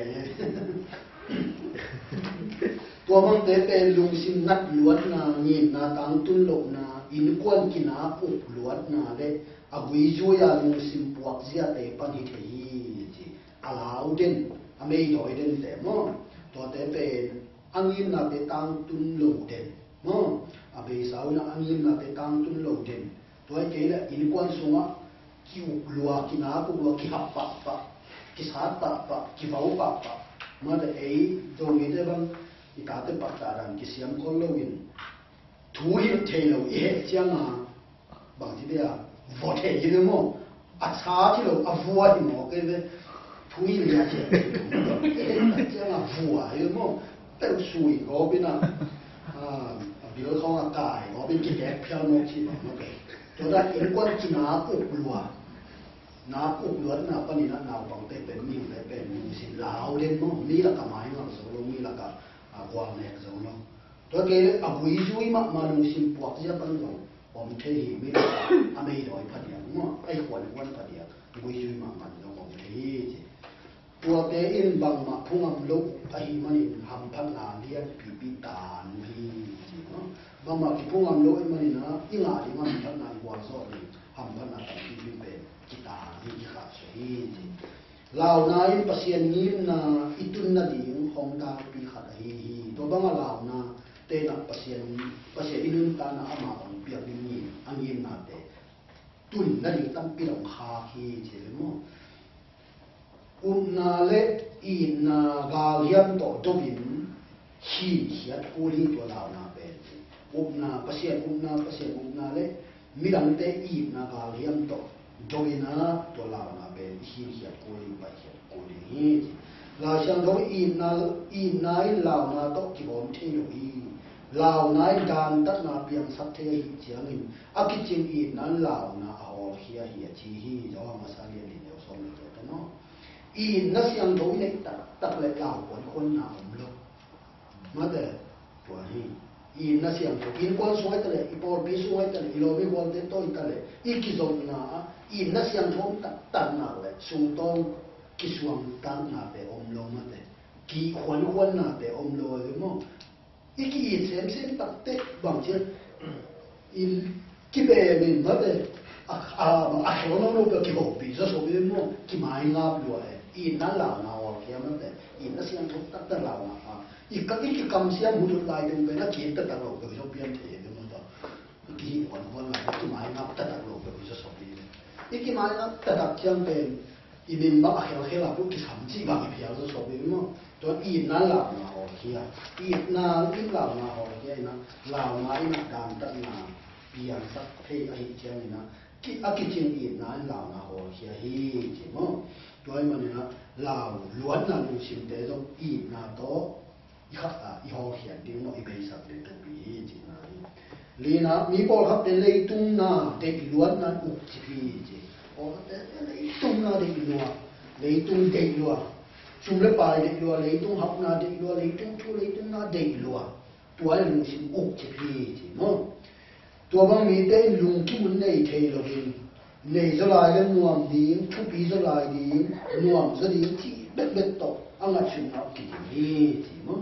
Tua mangte pen lungsim nat luatna, ngimna tangtun lohna, innkuan kinak uk luatna le a guizui-a lungsim puakziate pan hi thei hi ci. A lau den, a meidawi dente maw. Tuate pen a ngimnate tangtun lo den maw. A beisa un a ngimnate tangtun lo den. Tua hi kei leh innkuan sungah ki-uk lua, kinak uk lua, kihap pahpah, kisat pahpah, kivau pahpah. Mate ei Zomite bang i tate pakta dan kisiam khol loin thu hilh thei lo i heh cianga bang ci dia, vua thei hi ve maw. A sa ci lo, a vua hi maw kei ve. Thui lia ciang, ciang a vua hi ve maw. Peuh sui gawp in a, a, a bil khawng a kai gawp in kikek phial mawk ci lo maw kei. Tua dah innkuan kina uk lua. Na uk luatna panin a naupangte pen, mihingte pen lungsim lau den maw. Mi lakah maingam zo lo, mi lakah, a, gualnek zo lo. Tua kei leh a guizui mahmah lungsim puakzia pan zong om thei hi, mi lakah a meidawi phadiak maw, a i khuanhuan phadiak guizui mahmah zong om thei hi ci. Tuate in bangmah phungam lo ahih manin hamphatna lianpipi taan uh hi ci maw. Bangmah kiphungam lo ahih manin a i ngah ding hamphatna, i gualzawh ding hamphatna tampipi pen kitaan hi, kikhahsuah hi ci. Launa in Pasian ngimna i tun nading hong tangpi khat ahi hi. Tua banga launa tenah Pasian, Pasian i nuntakna amah hong piak ding ngim, a ngimnate tun nading tampi dong khak hi ci ve maw. Upna le itna galhiam tawh dopin khinkhiat kul hi tua launa pen. Upna, Pasian upna, Pasian upna le midangte itna galhiam tawh dopin a tua launa pen i khinkhiat kul ding, paikhiat kul ding hi. Lai Siangtho itna, itna in launa tawh kibawm thei lo hi. Launa in dantatna piangsak thei ahih ciangin a kicing itna in launa a hawlkhia hi a ci hi. Johan masa lian li neu sawm le giat a maw. Itna siangtho i neih taktak le lau kuankhuanna om lo. Mate, tua hi. Itna siangtho, innkuan sung ai ta le, i pawlpi sung ai ta le, i lawm i gualte tawh ai ta le, i kizopna ah itna siangtho om taktak nak le, sungtawng kisuangtaknate om lo mate. Kikhuankhuannate om lo a ve maw. I ki-it semsem takte bang ciang i kibemin mate, a, a, a khel nono peuh kihopih zawsop i maw, kimaingap lua e. Itna launa hawlkhia mate, itna siangtho taktak launa a, i ka, i kikamsiam hudut lai ding pen a ki-it taktak lo peuh zawpian thei e maw ta. I kihih huanhuan lai, i kimaingap taktak lo peuh zawsop i. I kimaingap taktak ciang pen i min bang a khelkhel a peuh kisam cih bang i phial zawsop i maw. Tua itna launa hawlkhia, itna in launa hawlkhia in a, launa in a dantatna piangsak thei ahih ciangin a, ki, a kicing itna in launa hawlkhia hi ci maw. Tua ahih manin a lau luatna lungsimte zong itna tawh i khat a i hawlkhiat ding maw, i beisak ding thupi hi cihna hi. Lina, mi pawlkhatte leitung na deih luatna ukcip hi ci. Pawlkhatte leitung na deih lua, leitung deih lua, sum le pai deih lua, leitung hauhna deih lua, leitung thu, leitung na deih lua. Tua le lungsim ukcip hi ci maw. Tua bang mite in lungkim hun nei thei loin, nei zaw lai le nuam ding, thupi zaw lai ding, nuam zaw ding cih bekbek tawh a ngaihsutna uh kidim hi ci maw.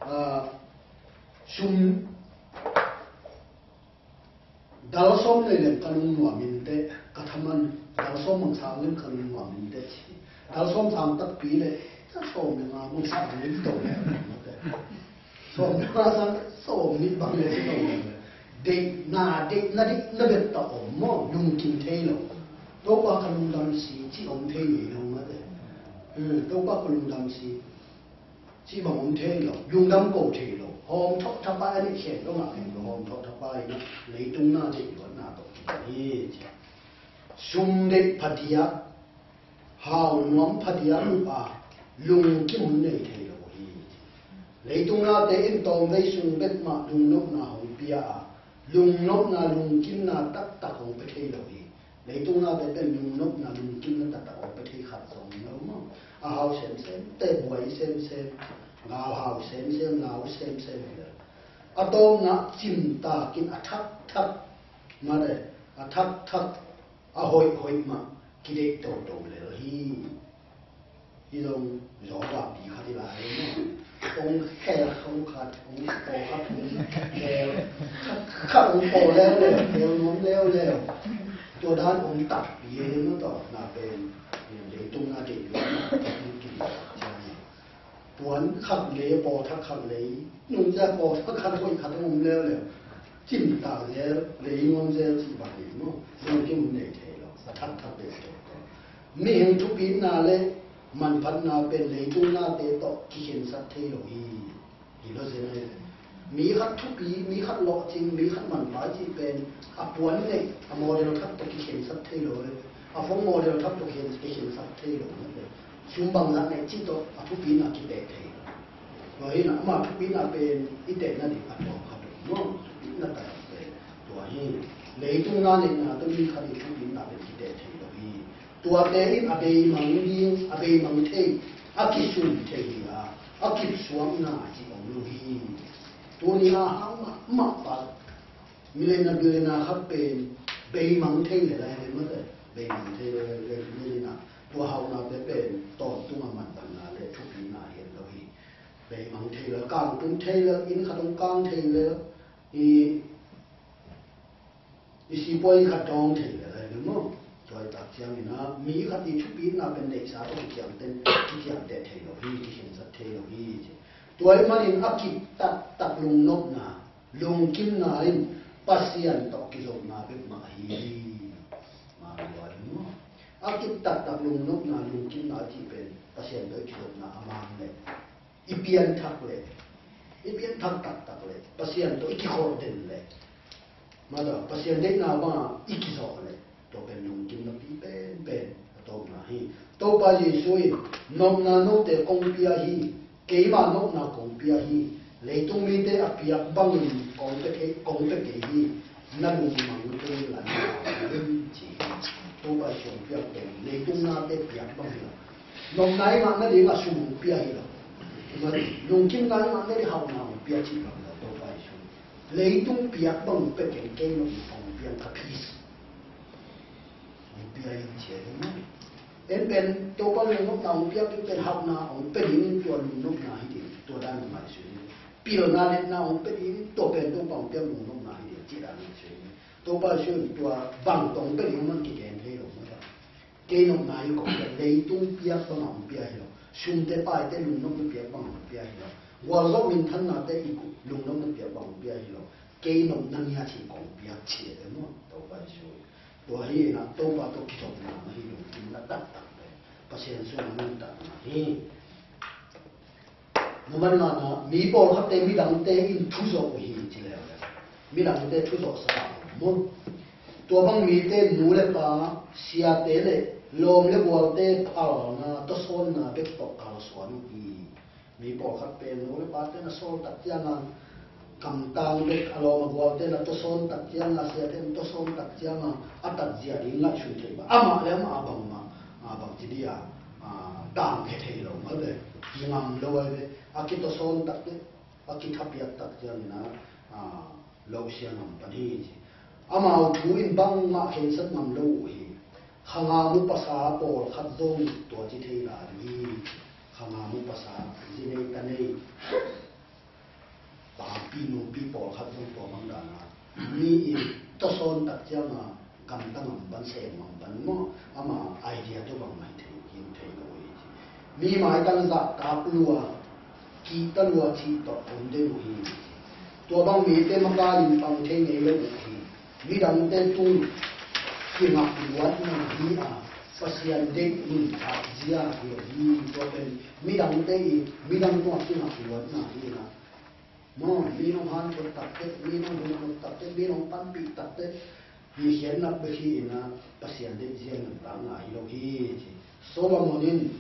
Ah, sum Dal sawm nei leng ka lungnuam inteh, ka thaman, dal sawm bang sang leng ka lungnuam inteh ci. Dal sawm sang takpi leh, ka sawm le nga bang sang leng to leh. Sawm le nga sang, sawm nih bang leh ci to leh. Deihna, deihna, deihna bek ta om maw, lungkim thei lo. Topa ka lungdam si ci om thei ngei lo mate. Hmm, Topa ka lungdam si. Cih bang om thei lo, lungdam ko thei lo, hawm thawh thapai a nih khen lo ngah khen lo, hawm thawh thapai na leitung na deih luatna tawh kibang hi ci. Sum deih phadiak, hau nuam phadiak uh a, lungkim hun nei thei lo hi ci. Leitung nate in tawmvei sung bek mah lungnopna hong pia a, lungnopna lungkimna taktak hong pe thei lo hi. Leitung nate pen lungnopna lungkimna taktak hong pe thei khat zong hi lo maw. A hau semsem, te buai semsem, lau hau semsem, lau semsem hi lo. A tawpna cimtakin a thakthak, mate, a thakthak, a hoihhoih mah kideih toto lel hi. Hi zong Zoba pi khat hi lai maw. Hong khel hong khat, hong paw khat, hong khel khat, hong paw leuleu, khel nuam leuleu. Tua dan hong takpi hi maw tawh, na pen leitung na deih luatna tawh hong kideih ciang hi. Puan khat lei, paw thak khat lei, nungcia paw thak khat, hoih khat hong om leuleu. Cimtak zel, lei nuam zel cih bang hi maw. Lungkim hun nei thei lo, a thakthak deih toto. Mihing thupitna le manphatna pen leitung nate tawh kikhensat thei lo hi. Hi lo zel hi. Mi khat thupi, mi khat lawhcing, mi khat manpha cih pen a puan neih, a model khat tawh kikhensat thei lo le, a phone model khat tawh khen-, kikhensat thei lo mate. Sum bangzah neih cih tawh a thupina kiteh thei lo. Tua hi a, ama thupina pen i tehna ding a tua khat lo maw. Thupina tak pen tua hi. Leitung na neihna tawh mi khat i thupina pen kiteh thei lo hi. Tuate in a beimang ding, a beimang thei, a kisum thei hi a, a kipsuakna a ci om lo hi. Tuni a hau mahmah pa, millionaire, billionaire khat pen beimang thei le lai le mate, beimang thei le lai le millionaire. Tua hauhnate pen tawntung a manphatna le thupina hi lo hi. Beimang thei le, kangtum thei le, inn khat hong kang thei le, i i sipuai khat dawng thei le lai lo maw. Tua i tak ciangin a, mi khat i thupina pen neihsa tawh kiciamteh, kiciamteh thei lo hi, kikhensat thei lo hi ci. Tua i manin a kip taktak lungnopna, lungkimna in Pasian tawh kizopna bek mah hi. Mah hi lo maw. A kip taktak lungnopna, lungkimna cih pen Pasian tawh i kizopna a mang le i pianthak le, i pianthak taktak le, Pasian tawh i kikhawlden le, mate, Pasian deihna bangah i kizawh le, tua pen lungkimna pi penpen a tawpna hi. Topa Jesu in, "Nopna note kong pia hi, keima nopna kong pia hi, leitung mite a piak bangin kong pia kei, kong pia kei hi, na lungmang kei la na," ci hi. Topa Jesu in piak pen leitung nate piak bang hi lo. Nopna i ngah nading a sum hong pia hi lo. Lungkimna i ngah nading hauhna hong pia cih bang lo, Topa Jesu. Leitung piak bang hong pia keng, kei nopna hong pia ka peace. Hong pia in ci hi. En pen Topa lungnopna hong pia keng pen hauhna hong pia ding in tua lungnopna hi ding, tua dan hong ngaihsun in. Pilna letna hong pia ding in tua pen Topa hong pia lungnopna hi ding, cih dan hong ngaihsun in. Topa Jesu in tua bang tawh hong pia ding man kigen thei lo mah. Kei nopna hi kong pia, leitung piak bang a hong pia hi lo. Sumte paite lungnopna piak bang a hong pia hi lo. Gualzawh minthannate i lungnopna piak bang a hong pia hi lo. Kei nopna ngiat hi kong pia ci hi maw. Topa Jesu. Tua hi na, Topa tawh kizopna mah hi, lungkimna taktak le Pasian sung a nuntakna hi. Number nga na, mi pawlkhatte midangte in thuzawh uh hi ci le uh le. Midangte thuzawh sa uh maw. Tua bang mite nu le pa, siate le lawm le gualte phalna, tawsawnna bek tawh kalsuan uh hi. Mi pawlkhat pen nu le pate na sawl tak cianga, kamtang bek a lawm a gualte na tawsawn tak cianga, siate na tawsawn tak cianga, a tatzia ding ngaihsun thei ba. Amah le amah a bang mah, a bang ci dia, a, tangkhia thei lo mah ve. Kingam lo ai ve. A kitawsawn tak te, a kithapiak tak ciangin a, a, lo sia ngam pan hi ci. Amau thu in bangmah khensat ngam lo uh hi. Khangam uh pasa pawlkhat zong tua ci thei lai uh hi. Khangam uh pasa zi nei ta nei, pampi nupi pawlkhat zong tua bang dana mi in tawsawn tak cianga gamta ngam pan, sem ngam pan maw, ama idea tawh bang mai thei, hi thei lo hi ci. Mi maitang zahtak lua, kihta lua cih tawh om den uh hi. Tua bang mite makaih in pang thei ngei lo uh hi. Midangte tung kingak luatna hi a, Pasian deih nuntak zia hi lo hi. Tua pen midangte i, midang tungah kingak luatna hi a, maw, mi nong hankhop takte, mi nong hunkhop takte, mi nong panpih takte, hi khiatna bek hi in a, Pasian deih zia nuntakna hi lo hi ci. Solomon in,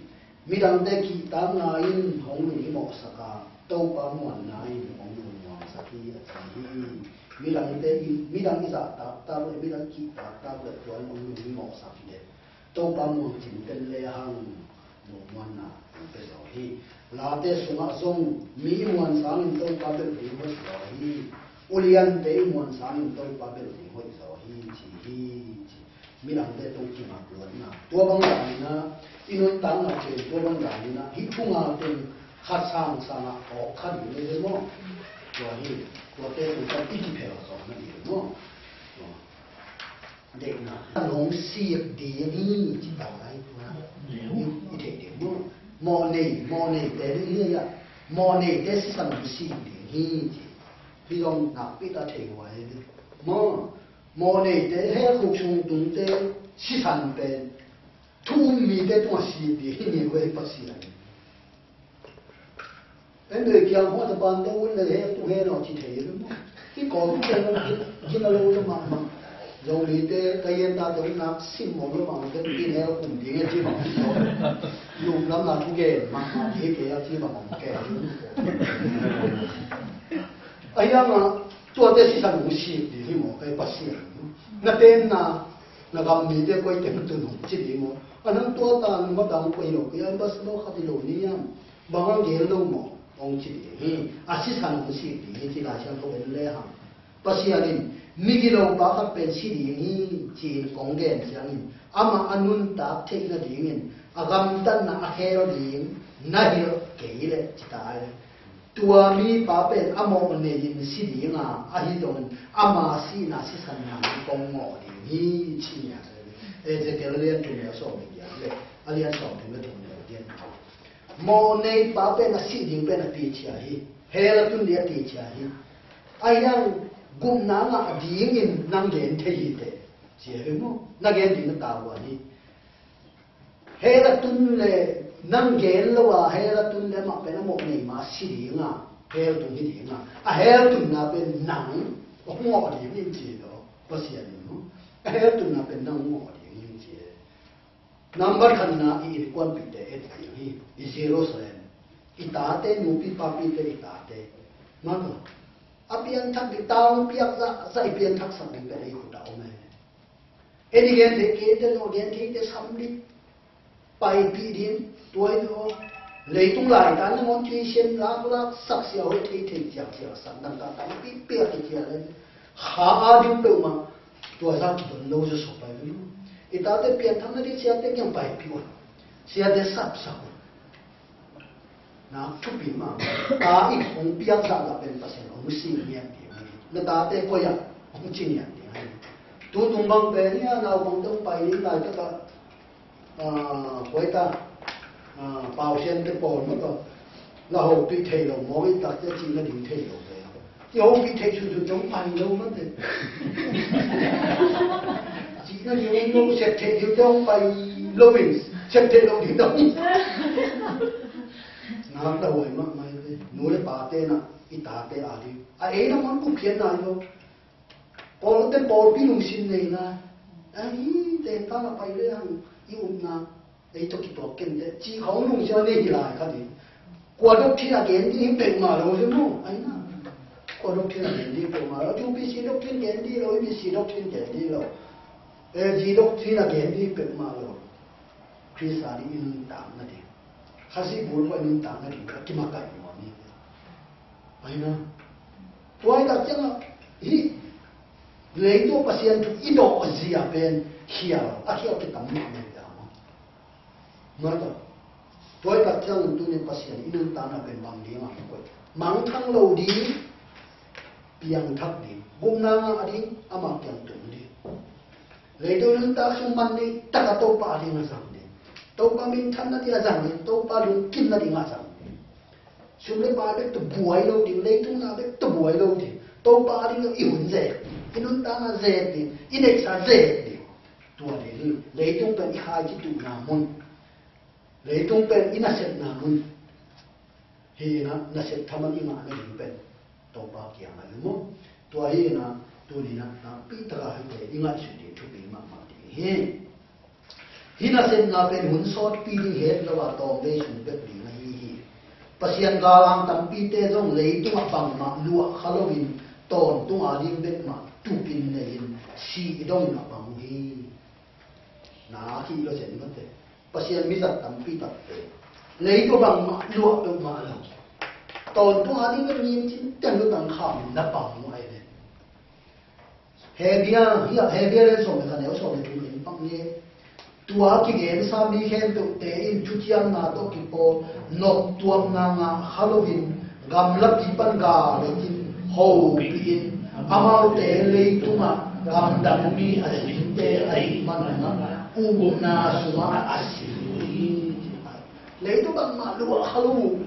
midangte kihtakna in hong lunghimawhsak a, Topa muanna in hong lungmuangsak hi a ci hi. Midangte in, midang i zahtaktak le, midang kihtaktak le, tua in hong lunghimawhsak hi le. Topa muang cin pen le hang lungmuanna hong pia zaw hi. Late sungah zong mi i muan sangin Topa belh ding hoih zaw hi. Uliante i muan sangin Topa belh ding hoih zaw hi ci hi ci. Midangte tawh kingak luatna. Tua bang danin a, i nuntakna pen tua bang danin a, hih thu nga teng khat sang sangah awk kha ding le maw. Tua hi, tuate tawh i kiphel zawh na ding maw. Tua. Deihna. Nong sik ding hi ci ta lai tua. I, i theih ding maw. Mawhnei, mawhneite ding hi a. Mawhneite sisan nong sik ding hi ci. Hih zong nakpi ta thei huai ding. Maw. Mawhneite hell khuk sung tungte sisan pen thu um mite tungah sik ding hi ni huai Pasian. En doi kiang hua ta ban deuh un le he tu he no ci thei lo. Hi ko tu ke lo, ki na lo lo ma ma. Zo li te ka yen ta te nak sim mo lo ma ke tin he kum di nge ci ma. Lu lam na tu ke ma ma di ke ya ci ma ma ke. Ai ya ma, tua te si san mu si di hi mo, kai pa si. Na ten na, na gam mi te koi te tu no ci di mo. Anang tua ta ma ta mo koi lo, ya bas lo kha di lo ni ya. Bang a gen lo maw? Hong ci ding hi. A sisan hong si ding hi ci Lai Siangtho en le hang. Pasian in, migilo pa khat pen si ding hi ci-in kong gen ciangin, amah a nuntak theih nadingin a gamtatna a khel ding na hilh kei leh ci ta hi. Tua mipa pen a mawh nei-in si ding a, ahi zongin ama sihna sisan nang kong ngawh ding hi ci nia. Ezekiel a lian thum le sawm le giat le a lian sawm thum le thum le giat. Mawh nei pa pen a sih ding pen a tichia hi. Hell a tun ding a tichia hi. Ahi hang gupna ngah dingin nang gen thei hi teh. Sia hi maw? Na gen ding na tavuan hi. Hell a tun le nang gen lo a, hell a tun le mah pen a mawh nei ma si ding a, hell tung hi ding a. A hell tunna pen nang hong ngawh ding in ci lo. Pasian in maw? A hell tunna pen nang hong ngawh ding in ci. Number khatna i innkuanpihte et ding hi, i Jerusalem. I tate, nupi papite, i tate. Maka, a pianthak ding, taung piak zahzah i pianthaksak ding pen ei khut ah om e. En i gen thei kei te, no gen thei te, sam ding. Paipih ding, tua in aw. Leitung lai ta nangawn tuition laklak sak sia hoih thei thei ciak ciak sak dang ta tampi piak i ciak le. Kha a ding peuhmah tua zah kidon lo zaw sawm pai lo. I tate pianthak nading siate kiang paipih un. Siate sapsak un. Na thupi mah. Ta i hong piak zah lah pen Pasian hong si ngiat ding. Na tate koi ah hong ci ngiat ding. Tutung bang pen hia naupangte hong pai ding laitak ah ah, koi ta, ah, pausiante pawl mah tawh la hopih thei lo maw, i takte cihna ding thei lo ve. I hopih thei sunsun zong pai lo mah te. Cihna ding lo, sep thei ding zong pai lo in, sep thei lo ding zong. Nak ta huai mahmah hi ve. Nu le pate na, i tate a ding. A ei na man buk khian nai lo. Pawlte pawlpi lungsim nei lai. Ahi, teng tana pai le hang i upna ei tawh kituak kente. Cih khawng lungsim a nei hi lai kha ding. Kua doctrine a gen ding hi peuhmah lo hi maw? Ahi na. Kua doctrine a gen ding hi peuhmah lo. Q B C doctrine gen ding lo, E B C doctrine gen ding lo. Eh, G doctrine a gen ding hi peuhmah lo. Khrist a ding i nuntak nading. Khazih bul khawng i nuntak nading ka kimakaih nuam hi. Ahi na. Tua hi tak ciangah hih leitung Pasian thu i dawh zia pen khial, a khial kitam mahmah hi a maw. Mata. Tua hi tak ciangah tunin Pasian i nuntakna pen bang dingah koih. Mangthang lo ding, piangthak ding. Gupna ngah ding, amah kiang tung ding. Leitung nuntak sung man ding, taka Topa a ding a zang ding. Topa minthan nading a zang ding, Topa lungkim nading a zang ding. Sum le pai bek tawh buai lo ding, leitung na bek tawh buai lo ding. Topa a ding i hun zek, i nuntakna zek ding, i neihsa zek ding. Tua ding hi, leitung pen i khaici tuhna mun. Leitung pen i nasepna mun. Hi na, nasep thaman i ngahna ding pen Topa kiang a hi maw. Tua hi na, tuni na, nakpi taka hite i ngaihsut ding thupi mahmah ding hi. Hih nasepna pen hun sawtpi ding het lo a tawm vei sung bek ding ahi hi. Pasian galhang tampite zong leitungah bangmah luah kha loin tawntung a ding bek mah tupin nei-in si i dongin a bang uh hi. Na hih lo zen mate. Pasian mizat tampi takte leitung bangmah luah peuhmah lo. Tawntung a ding bek ngim cin teng lo tang khamin na bang uh ahi ven. Hebia, hiah Hebia le sawm le khat neu sawm le thum in pak ni. Tua kigensa mi khempeuhte in thuciamna tawh kipawl noptuamna ngah kha loin gamlapi pan gal etin hopihin amaute leitungah gamdang mi a singte ahih manun upna sungah a si uh hi. Leitung bangmah luah kha lo uh.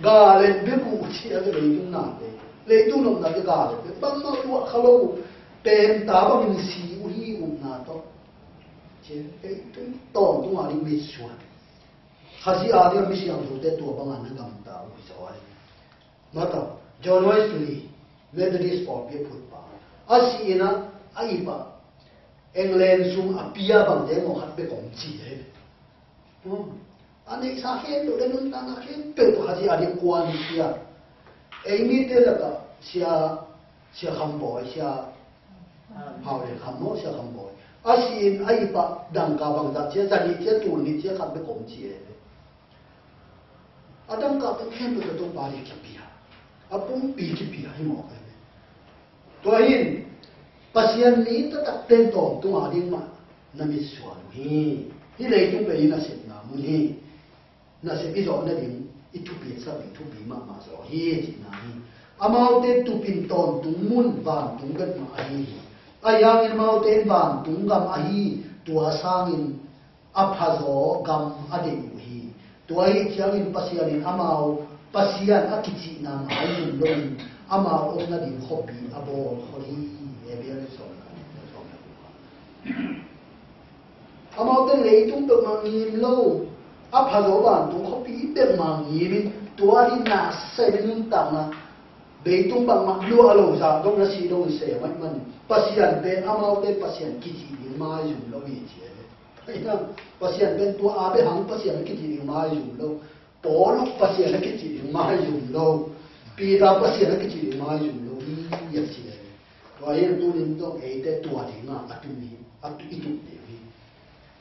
Gal et bek uh ci a leitung nate. Leitung nopnate gal et bek. Bangmah luah kha lo uh. Pemta bangin si uh hi upna tawh. Ci, ei, tu, tawntung a ding mitsuan. Khazih a ding a misiangthote tua banga na gamta uh hi zaw a ding. Mata, John Wesley, Methodist pawlpi a phutpa. A si-in a, a ip ah England sung a pia bangte maw khat bek om ci hi. Hmm. A neihsa khempeuh le nuntakna khempeuh tawh Kha Siangtho a ding kuan hi pia. Ei mite lakah Sia, Sia Kham Bawi, Sia Hau Lian Kham maw, Sia Kham Bawi. A si-in a ip ah dangka bangzah ci a, za nih ci a, tul nih ci a khat bek om ci hi. A dangka pen khempeuh tawh Topa ding kipia. A pumpi kipia hi mawk hi. Tua hi-in Pasian mi taktak ten tawntung a ding mah na mitsuan uh hi. Hih leitung pen i nasepna mun hi. Nasep i zawh nading, i thupi sak ding thupi mahmah zaw hi cihna hi. Amaute tupin tawntung mun vantung bek mah ahi hi. Ahi hangin amaute in vantung gam ahi, tua sangin a phazaw gam a deih uh hi. Tua ahih ciangin Pasian in amau Pasian a kicihna maizum loin amau om nading khuapi a bawl khol hi. Hebru sawm le khat, sawm le khat. Amaute in leitung peuhmah ngim lo, a phazaw vantung khuapi bek mah ngim in, tua ding na sem in nuntakna leitung bangmah luah lo zah dong na si dong se mah manin Pasian pen amaute Pasian kicih ding maizum lo hi ci hi. Ahi hang, Pasian pen tua a bek hang Pasian a kicih ding maizum lo. Paul uh Pasian a kicih ding maizum lo. Peter Pasian a kicih ding maizum lo. Hi a ci hi. Tua hi a tunin tawh eite tua ding a, a tum hi, a tu, i tum ding hi.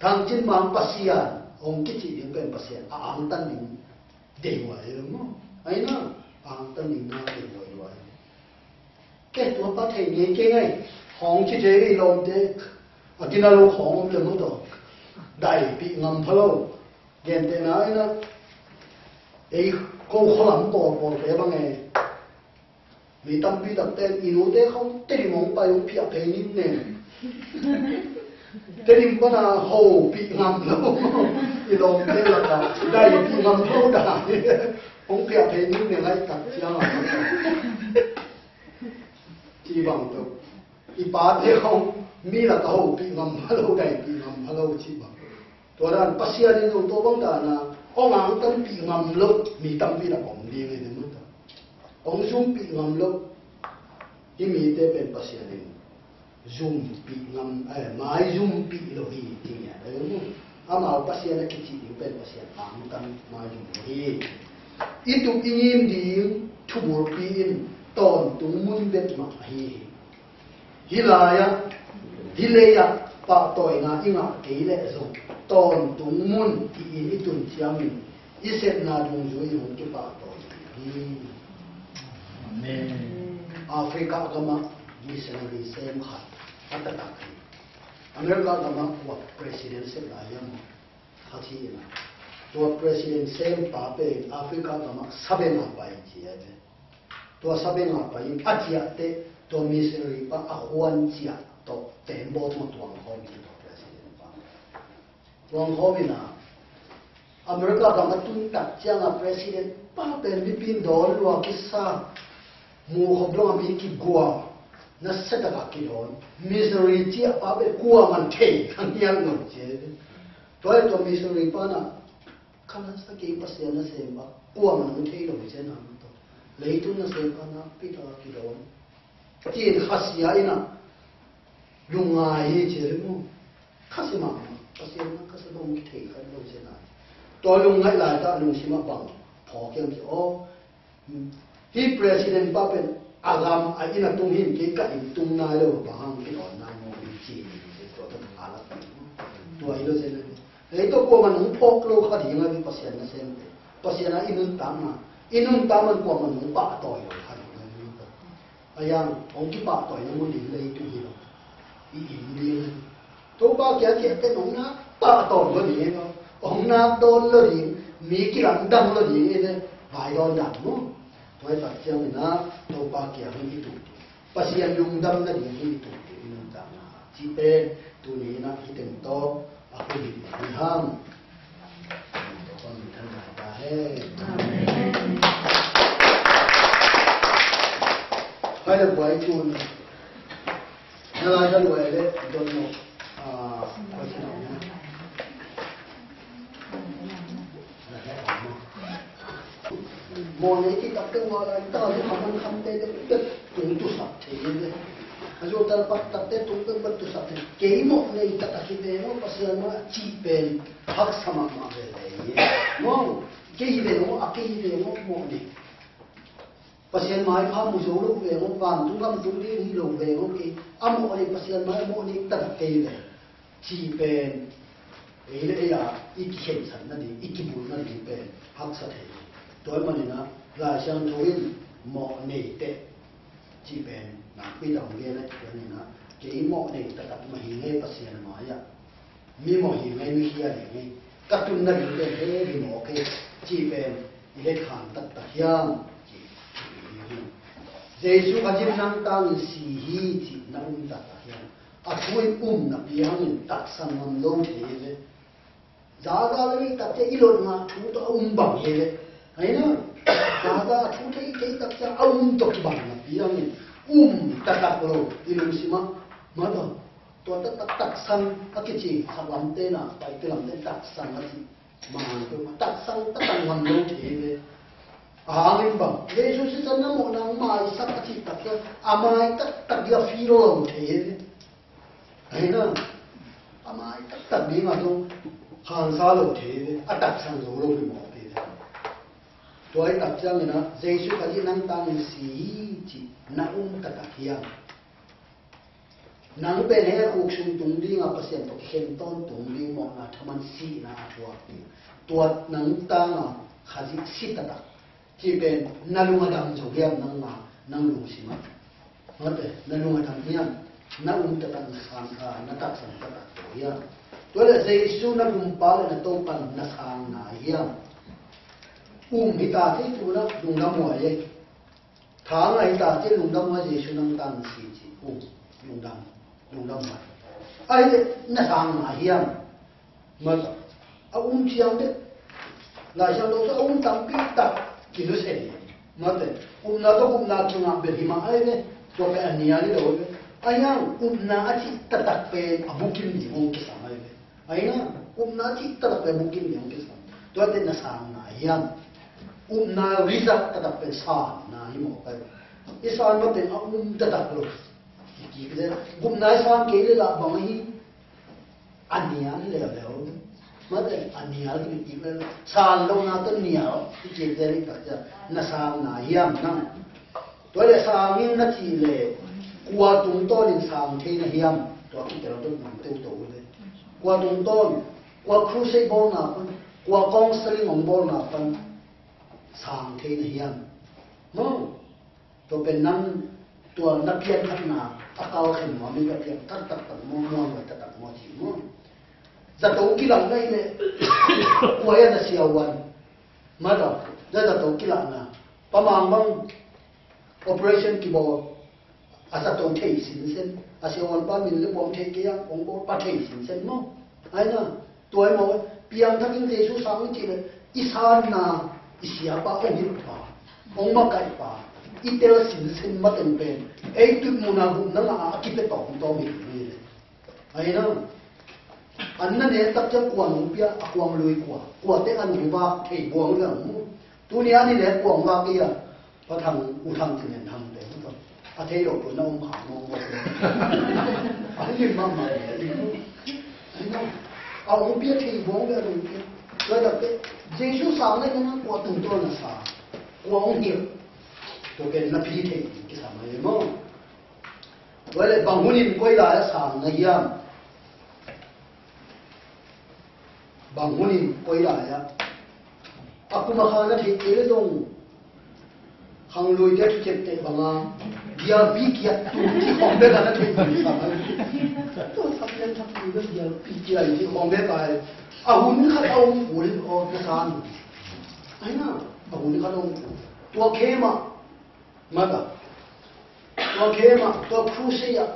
Thangcin Mang Pasian hong kicih ding pen Pasian a angtan ding deih huai hi lo maw. Ahi hang, a angtan ding na deih huai huai. Kei tua pa thei ngei kei ngai. Hong ci thei i lawmte. A kina lo khawng om le maw tawh. Daipih ngam pha lo. Gentehna in a, ei ko khualam pawlpawlte bang e. Mi tampi takte in i nute khawng Tedim hong pai hong phiah phei ning neng. Tedim pana hopih ngam lo. I lawmte lakah daipih ngam lo dai. Hong phiah phei ning neng lai tak ciang a. Ci bang tawh. I pate hong mi lakah hopih ngam pha lo, daipih ngam pha lo ci bang. Tua dan Pasian in zong tua bang dan a hong angtanpih ngam lo mi tampi tak om ding hi, maw ta. Hong zumpih ngam lo. Hih mite pen Pasian in zumpih ngam, eh, maizumpih lo hi, ti ngiat a, amau Pasian a kici ding pen Pasian angtan maizum lo hi. I tup i ngim ding thubulpi in tawntung mun bek mah ahi hi. Hih lai-ah, hih lei-ah pahtawina i ngah kei leh zong tawntung mun tiin i tun ciangin i sepna dungzui in hong kipahtawi hi. Amen. Africa gamah missionary sem khat a taktak hi. America gamah kua president sep lai hiam? Khat hi in a. Tua president sem pa pen Africa gamah sabeng a pai ci a ve. Tua sabeng a pai in a ciah teh tua missionary pa a khuan ciah tawh tembaw tungah tuang khawm in tua president pa. Tuang khawm in a, America gam a tun tak ciang a president pa pen mipi in dawn lua kisa, muh khop dong a mi kigual, nasia tak a kidawn. Missionary ciah pa pen kuaman thei kha ngial lo ci. Tua hi tua missionary pa in a, ka nasia kei, Pasian nasem pa kuaman hong thei lo hi ci a, na mah tawh. Leitung nasem pa nakpi tak a kidawn. Ci-in khasia in a, lungngai hi ci hi mu. Khasia mahmah, Pasian na khasia bang kithei kha lo ci a na. Tua lungngaih laitak lungsim ah bang phawk hiam ci, aw, hih president pa pen a gam a inn a tung hi in, kei ka inn tung nai lo, bang hang kidawn nai maw, ci hi ci, tua tawh a lak pai. Tua hi lo ci a na. Ei tawh kuaman hong phawk lo kha ding a, Pasian nasemte. Pasian a i nuntakna, i nuntakna kuaman hong pahtawi lo kha ding a. A yang hong kipahtawina mun ding leitung hi lo. I inn ding hi. Topa kiang ciah teh hong nak pahtawi lo ding hi lo. Hong nak dawn lo ding, mi kilamdang lo ding hi le, vai dawn dan mu. Tua hi tak ciangin a, Topa kiang hi i tung ding. Pasian lungdam nading hi tung ding i nuntakna. Cih pen tuni in ah hih teng tawh a hun hi ding hi hang. Topa min thang ta hen. Amen. Hai le buai tun. Na lai ka luai le don mo. Ah, question. Mawhnei ci takte uh a lai ta hi, a man khamte te bek tung tusap thei hi ve. A zual tal pak takte tung bek bek tusap thei. Kei mawhnei taktak hi ve maw, Pasian mah cih pen haksa mahmah ve lei hi. Maw, kei hi ve maw, a kei hi ve maw, mawhnei. Pasian maipha mu zo lo ve maw, vantung gam tung ding hi lo ve maw, kei a mawhnei, Pasian mai a mawhnei taktak kei ve. Cih pen ei le ei a i kikhensat nading, i kibulh nading pen haksa thei hi. Tua ahih manin ah Lai Siangtho in mawhnei teh cih pen nakpi tak hong gen ahih manin ah, kei mawhnei taktak mah hi ing ei Pasian mai-ah. Mi mawh hi ing ei, mi khia hi ing ei. Ka tun nading pen hei hi mawk ei cih pen i let khang taktak hiam? Jesu Khazih in nang tangin si hi cih na um taktak hiam? A thu in um napi hangin taksang ngam lo thei hi ve. Zaza le i takte i lot ngah thu tawh a um bang hi ve. Ahi na, zaza a thu thei thei tak ciang a um tawh kibang napi hangin um taktak lo i lungsim ah. Mah tawh, tua taktak taksang a kici sak lamte na, paite lamte taksang a ci. Mah tawh taksang taktak ngam lo thei hi ve. A hangin bang, Jesu sisan na mawhna maisak a cih tak ciang a mai taktak hi a feel lo thei hi ve. Ahi na, a mai taktak ding a zong hangsa lo thei ve, a taksang zo lo hi mawk hi ve. Tua i tak ciangin ah, Jesu Khazih nang tangin si hi cih na um taktak hiam? Nang pen heh khuk sung tung ding a, Pasian tawh kikhen tawntung ding mawhna thaman sihna a thuak ding. Tua nang tang a Khazih si taktak cih pen na lung a dam zo hiam nang a, nang lungsim ah? Mate, na lung a dam hiam? Na um taktak na sang, a, na taksang taktak zo hiam? Tua leh Jesu na Gumpa le na Topa na sang nai hiam? Um hi ta thei tu na lungdam huai ei. Tha ngai ta ci lungdam huai, Jesu nang tangin si ci. Um, lungdam, lungdam huai. Ahih leh na sang nai hiam? Mate, a um ciang teh, Lai Siangtho sung a um tampi tak kinusia hi. Mate, upna tawh gupna kingah bel hi mah ahi ve. Tua pen a nial hi lo ve. Ahi hang upna a cih taktak pen a bukim ding hong kisam ahi ve. Ahi na, upna a cih taktak pen a bukim ding hong kisam. Tua teh na sang nai hiam? Upna result taktak pen sanna hi mawk ahi ve. I san mah pen a um taktak lo. Kikik zen. Gupna i san kei leh lah bang hi. A nial leuleu. Mate, a nial kikik leuleu. San lohna tawh nial kikik zen i tak ciang na sang nai hiam nang? Tua leh sang ing na cih leh kua tungtawnin sang thei na hiam? Tua kitel dot nang teuto uh leh. Kua tungtawn, kua crusade bawlna pan, kua counseling hong bawlna pan sang thei na hiam? Maw. Tua pen nang tua na pianthakna a kalkhin maw, mi ka pianthak taktak maw, muanhuai taktak maw ci maw. Zato kilak na hih leh kua hiam na siavuan? Mate, na zato kilakna. Pa Mang bang operation kibawl, a zato thei sinsen. A siavuanpa min le puang thei kei a, hong bawl pa thei sinsen maw. Ahi na, tua hi maw, piangthak in Jesu sang in cih leh i sanna, i siapa hong hilhpa, hong makaihpa i tel sinsen mateng pen ei tutmuhna gupna ngah a kipia tawmtawm hi hi leh. Ahi na, an na nek tak ciang kua nong pia, a kuang lui kua, kua teng a nong vak thei buang leng mu. Tuni a ni le kuang vak hi a, Pa Thang, U Thang, Cin Lian Thang te, a thei lo tua na om kha mawk mawk. A lim mahmah le, a lim. Ahi na, a hong pia thei buang leng a nong pia. Tua tak te, Jesu sang le na kua tungtawn na sa, kua hong hilh. Tua pen na phi thei kisam ahi maw. Tua leh bang hunin koi lai-ah sang na hiam? Bang hunin koi lai-ah? A kum a kha na theih kei leh zong khangluite thuciamteh banga bialpi kiat tu cih khawng bek a na theih kei leh sang a. Tua sak leng thak tu bek bialpi kiat cih khawng bek a, a hun khat a om kul in aw na sang. Ahi na, a hun khat a om kul. Tua khe mah Mate, tua khe mah, tua crusade ah,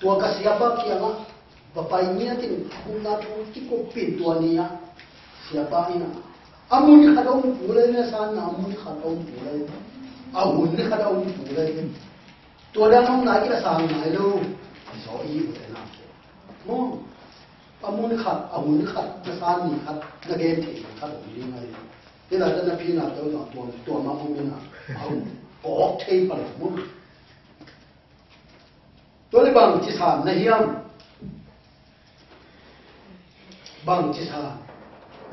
tua ka siapa kiangah va pai ngiat in, gupna thu kikup in tua ni-ah siapa in ah, a mun khat a om kul ei ve, sanna a mun khat a om kul ei ve, a hun khat a om kul ei ve. Tua dan hong nai kei leh sang nai lo. Zaw i hi uh te na. Maw, a mun khat, a hun khat, na san ni khat, na gen thei ni khat om ding ahi. Hih lai-ah na phin a, tua, tua, tua mah om in a, a kawk thei pah lo maw. Tua leh bangci san na hiam? Bangci san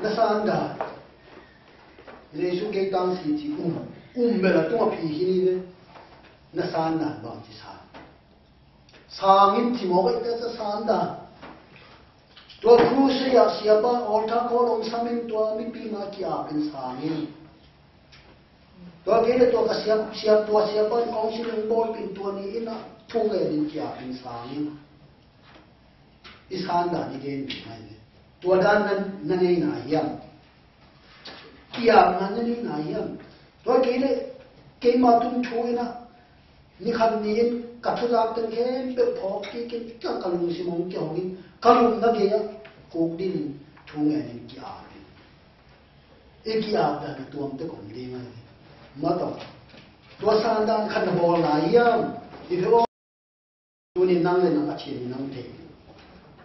na san dan? Jesu kei tang si ci um, um bel a tung a phi hi ni ve. Na san dan bangci san? Sang in ci mawk a, i pia ca san dan. Tua crusade ah siapa altar call hong sam in tua mipi mah ki-ap in sang in. Tua kei leh tua ka siap, siap, tua siapa in council hong bawlpih in tua ni in a thu ngen in ki-ap in sang in. I san dan i gen ding hi ve. Tua dan na, na nei nai hiam? Ki-apna na nei nai hiam? Tua kei leh keima tung thu in a, ni khat ni in ka thuzak teng khempeuh phawk kik in, ka, ka lungsim hong kihong in, ka lupna gei ah kuk din in thu ngen in ki-ap in. I ki-ap dan a tuamte om ding hi. Mah tawh, tua san dan khat na bawl nai hiam? I phe aw, tuni nang leh nang a thiam in nang thei.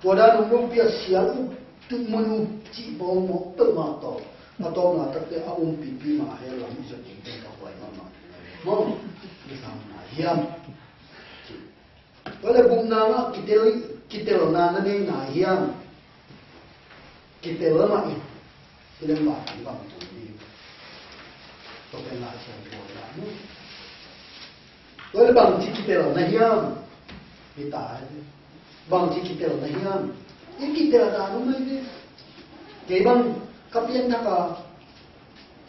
Tua dan hong mupi a sial up, tu mun up cih bawl mawk peuhmah tawh, a tawpna takte a umpipi mah a hell lam i zot ding teng ka huai mahmah. Maw, i san nai hiam? Tua leh gupna ah kitel, kitelna na nei nai hiam? Kitel mah in, i lem bang, i bang tu ni. Tua pen Lai Siangtho ah mu. Tua leh bangci kitel na hiam? Hi ta, bangci kitel na hiam? I kitel dan om mai ve. Kei bang ka pianthak a,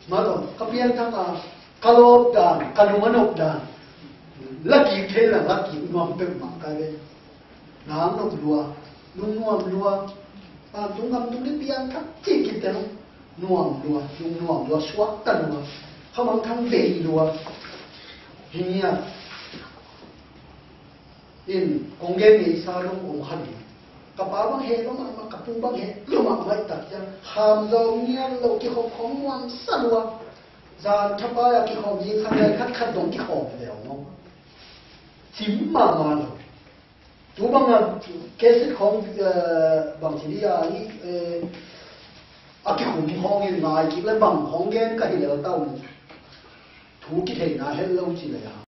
mah tawh, ka pianthak a, ka lawp dan, ka lung a nop dan, la kik thei leh la kik nuam peuhmah ka hi ve. Nang nop lua, lungnuam lua, vantung gam tung ding piangthak cih kitel, nuam lua, lungnuam lua, suakta lua, khamangthang bei lua. Hi ngiat in kong gen ngeisa dong om kha ding. Ka pa bang heh lua mahmah, ka pu bang heh lua mahmah, i tak ciang kham zaw ngiat lo, kikhop khawm nuamsa lua. Zan thapai a kikhawm ding khat nai khat khat dong kikhawm ve aw maw. Cim mahmah lo. Tu bang a kesit khawng, eh, bang ci dih a, eh, a kikhum khawng in ngai kik leh bang khawng gen ka hi lel ta uh. Thu kitheihna het lo ci leh a.